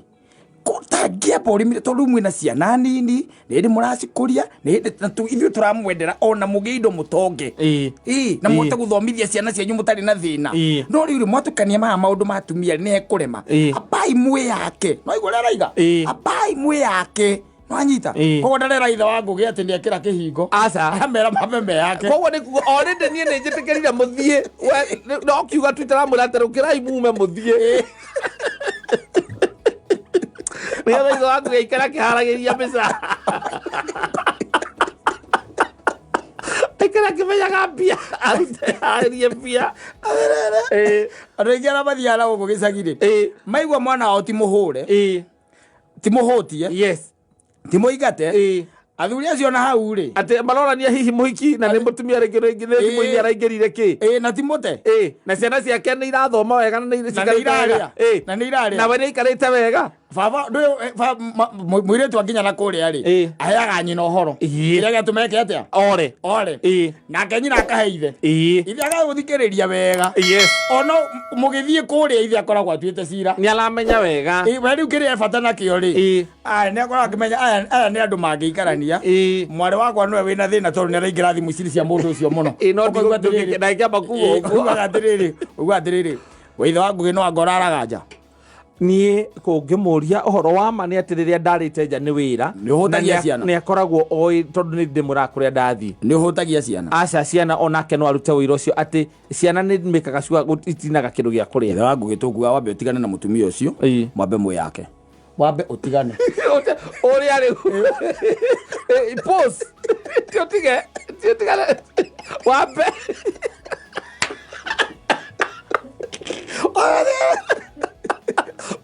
tangĩamba ũrĩmĩre, tondũ rĩu mwĩna ciana nini, nĩ hĩndĩ mũracikũria, nĩ hĩndĩ na ithuĩ tũramwendera ona mũgĩe indo mũtonge. Ĩĩ. Ĩĩ, na mũhote gũthomithia ciana cianyu mũtarĩ na thĩna. No rĩu rĩ, mwatukania maya maũndũ ma atumia nĩ ekũrema. Ambai mwĩ yake, no igua ũrĩa araiga. Ambai mwĩ yake, nwanyita. Koguo ndarera ithe wa Ngũgĩ atĩ nĩekĩra kĩhingo. Aca. Aramera mambe me yake. Koguo nĩ kuga already niĩ nĩ njĩtĩkĩrire mũthiĩ. We, no kiuga tu itaramwĩra atĩ rũkĩrai mume mũthiĩ. Nĩgetha ithe waku aikara akĩharagĩria mbica. Aikara akĩmenyaga mbia, arute harĩrie mbia. Andũ aingĩ arĩa mathiaga na gũkũ gĩcagi-rĩ, maigua mwana wao ti mũhũre, ti mũhũtie, ti mũingate, athuri acio na hau rĩ, Atĩ marorania hihi mũhiki na nĩ mũtumia rĩngĩ rĩngĩ nĩ thimũ-inĩ araingĩrire kĩ. Ĩĩ, na ti mũte. Ĩĩ, na ciana ciake nĩ irathoma wega na nĩ Na nĩ cikarĩte irarĩa. wega. Ĩĩ. Na nĩ irarĩa. Na we nĩ aikarĩte wega. Baba ndũĩ, mũirĩtu akinya na kũrĩa rĩ, aheaga nyina ũhoro. Kĩrĩa gĩatũma eke atĩa? Ore. Ore. Nake nyina akahe ithe. Ithe agagũthikĩrĩria wega. Ona mũgĩthiĩ kũrĩa ithe akoragwo atuĩte cira. Nĩ aramenya wega. Ĩĩ, we rĩu kĩrĩa e bata nakĩo rĩ, aya nĩ akoragwo akĩmenya aya nĩ andũ mangĩikarania. Mwarĩ wakwa nĩwe wĩna thĩna tondũ nĩ araingĩra thimũ ici cia mũndũ ũcio mũno. Ĩĩ, no Ũkaigua atĩrĩrĩ, ndangĩamba kuga Ĩĩ, ũguo. ũiguaga atĩrĩrĩ, ũiguaga atĩrĩrĩ, we ithe wa Ngũgĩ no anga ũraraga nja. Niĩ kũngĩmũria ũhoro wa ma nĩ atĩ rĩrĩa ndarĩte nja nĩ wĩra, Nĩ ũhũtagia na ciana. nĩ akoragwo oĩ tondũ nĩ ndĩmũraga kũrĩa ndathiĩ. Nĩ ũhũtagia ciana. Aca, ciana onake no arute ũira ũcio atĩ ciana nĩ mĩkaga cua itinaga kĩndũ gĩa kũrĩa. Ithe wa Ngũgĩ tũkuga wambe ũtigane na mũtumia ũcio, mwambe mwĩ yake, wambe ũtigane. Ũrĩa rĩu pause, ti ũtige, ti ũtigane, wambe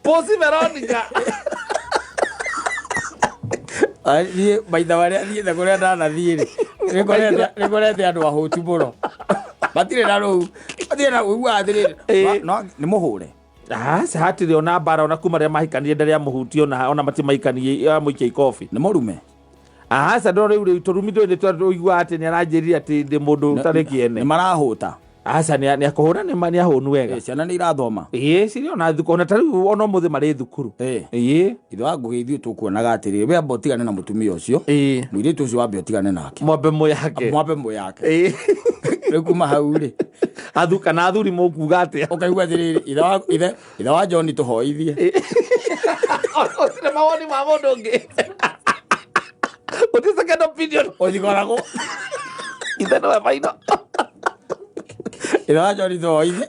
pause Veronica. Niĩ maitha marĩa thiĩte kũrĩa ndanathiĩ rĩ, nĩngorete andũ ahũtu mũno, matirĩ na rũu, matirĩ na ũiguaga atĩrĩrĩ, nĩ mũhũre. Aca, hatirĩ ona mbara, ona kuma rĩrĩa mahikanire ndarĩ amũhutie, ona matimahikanie amũikia ikobi. Nĩ mũrume. Aca, no rĩu tũrumi ndũĩ nĩ tũiguaga atĩ nĩ aranjĩrire atĩ ndĩ mũndũ ũtarĩ Nĩ kĩene. Marahũta. Aca, nĩ akũhũra, nĩ ahũnu wega. Ciana nĩ irathoma? Ĩĩ, cirĩ ona thukuru, ona ta rĩu ona ũmũthĩ marĩ thukuru. Ĩĩ. Ithe wa Ngũgĩ, ithuĩ tũkuonaga atĩrĩrĩ, we amba ũtigane na mũtumia ũcio. Mũirĩtu ũcio wambe ũtigane nake. Mwambe mũyake. Mwambe mũyake. Rĩu kuma hau rĩ, Athu kana athuri mũkuga atĩa? Ũkaigua atĩrĩrĩ, ithe wa John, tũhoithie. Ũtirĩ mawoni ma mũndũ ũngĩ, gũtirĩ second opinion. Ũthikoragwo Ithe nĩwe maino. Ithe wa John, tũhoithie.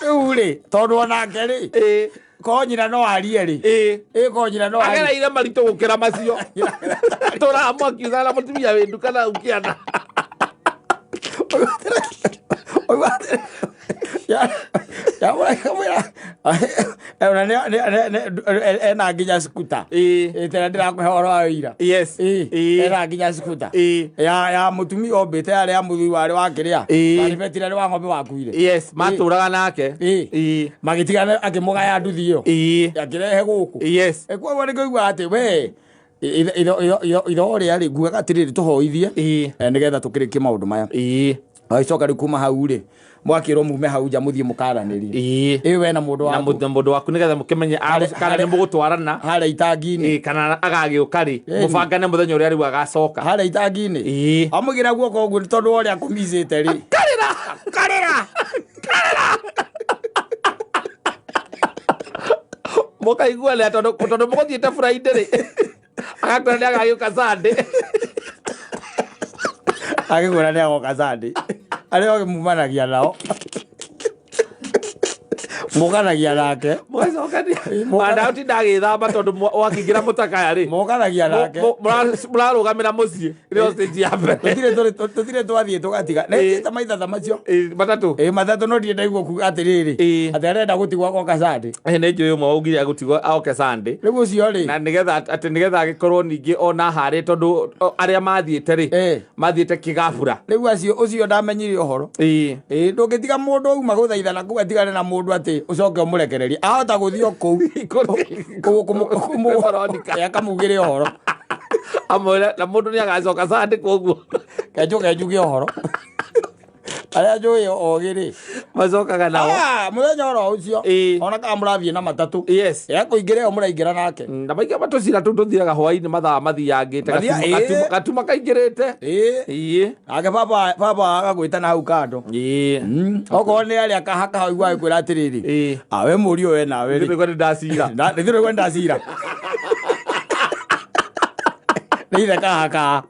Rĩu rĩ, tondũ onake rĩ, korwo nyina no arie rĩ, ĩ korwo nyina no arie. Agereire maritũ gũkĩra macio tũraga mwakiugaga na mũtumia wĩ nduka na ũkĩana. Ũigua atĩrĩ, yamwĩra ona ena nginya skuta. Tena ndĩrakũhe ũhoro wa wĩira. Ena nginya skuta ya mũtumia ombĩte, yarĩ ya mũthuri warĩ wa kĩrĩa warĩ wa ng'ombe wakuire. Yes, matũraga nake. Magĩtigana, akĩmũgaya nduthi ĩyo, akĩrehe gũkũ. Koguo nĩ kũigua atĩ we ithe ũrĩa rĩ, ngugaga atĩrĩrĩ, tũhoithie, nĩgetha tũkĩrĩkie maũndũ maya. Agĩcoka rĩu kuma hau rĩ, mwakĩrwo mume hau nja, mũthiĩ mũkaranĩrie. Ĩ we na mũndũ Na waku. na mũndũ waku, nĩgetha mũkĩmenye kana nĩ mũgũtwarana harĩa itangi-inĩ. Ĩĩ, kana agagĩũka rĩ, mũbangane mũthenya ũrĩa rĩu agacoka. Harĩa itangi-inĩ. Amũgĩra guoko ũguo nĩ tondũ wa ũrĩa akũmicĩte rĩ, karĩra. Karĩra. Mũkaiguanĩra tondũ mũgũthiĩte Friday rĩ, agakwĩra nĩ agagĩũka Sunday. Agĩkwĩra nĩ agoka Sunday, arĩa ũgĩmumanagia nao, mũkanagia nake. Mũgacokania wanda ũtinda agĩthamba tondũ wakĩingĩra mũtakaya rĩ, Mũkanagia nake. Mũrarũgamĩra mũciĩ nĩyo stage ya mbere. Tũtirĩ twathiĩ tũgatiga nĩthiĩte maithatha macio. Ĩĩ, matatũ. Ĩ, matatũ, no ndirĩ ndaigua kuga atĩrĩrĩ, atĩ arenda gũtigwo agoka Sunday. Ĩ, nĩ njũĩ ũmwe waugire agũtigwo oke Sunday. Rĩu ũcio rĩ, Na nĩgetha atĩ nĩgetha agĩkorwo ningĩ ona harĩ tondũ arĩa mathiĩte rĩ, mathiĩte kĩgabura. Rĩu acio, ũcio ndamenyire ũhoro. Ĩ ndũngĩtiga mũndũ auma gũthaithana kũu atigane na mũndũ atĩ ũcoke ũmũrekererie, ahota gũthiĩ o kũu. Veronica. Akamugĩre ũhoro. Amwĩre na mũndũ nĩ agacoka Sunday, koguo kenjuke njuge ũhoro arĩa njũĩ ogĩ rĩ, macokaga nao. Ah, mũthenya oro ũcio, ona kana mũrathiĩ na matatũ, ekũingĩra ĩyo mũraingĩra nake. Na maingĩ matũcira tũu tũthiaga hwainĩ mathaa mathiangĩte. Gatuma kaingĩrĩte. Nake baba agagwĩta na hau kando. Okorwo nĩ arĩa kahaka hau, agĩkwĩra atĩrĩrĩ, awe mũriũ, we nawe rĩ, nĩguo nĩ ndacira. Nĩguo nĩ ndacira nĩ ithe kahaka,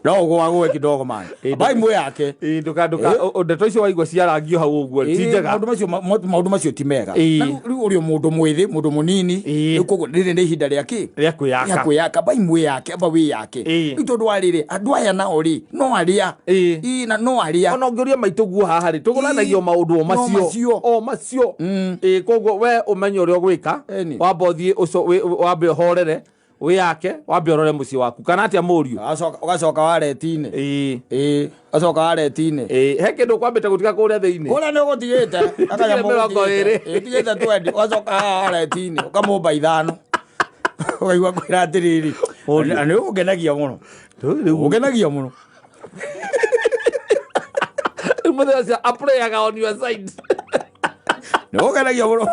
no ũgwagwe kidogo man bai mwe yake. Nduka nduka ndeto icio waigua ciarangio hau ũguo ti njega. Maũndũ macio ti mega. Na rĩu ũrĩ o mũndũ mwĩthĩ, mũndũ mũnini rĩu, koguo rĩrĩ nĩ ihinda rĩa kĩ? Rĩa kwĩyaka. Rĩa kwĩyaka, bai mwĩ yake, amba wĩ yake rĩu, tondũ wa rĩrĩ, andũ aya nao rĩ, no arĩa. Ĩ, na no arĩa. Ona ũngĩũria maitũ guo haha rĩ, tũgũranagia o maũndũ o No macio. Macio. O macio. Ĩ, koguo we ũmenye ũrĩa ũgwĩka, wamba ũthiĩ wambe ũhorere, wĩyake, wambe ũrore mũciĩ waku, kana atĩa mũriũ? Ũgacoka wareti-inĩ. Ĩ, ũgacoka wareti-inĩ. He kĩndũ kwambĩte gũtiga kũrĩa thĩinĩ. Kũrĩa nĩ ũgũtigĩte. Tigire 20. Tigĩte 20, ũgacoka haha wareti-inĩ ũkamũmba ithano, ũkaigua kwĩra atĩrĩrĩ, na nĩ ũngenagia mũno, ũngenagia mũno. Rĩu mũthenya ũcio aplayaga on your side. Nĩ ũngenagia mũno.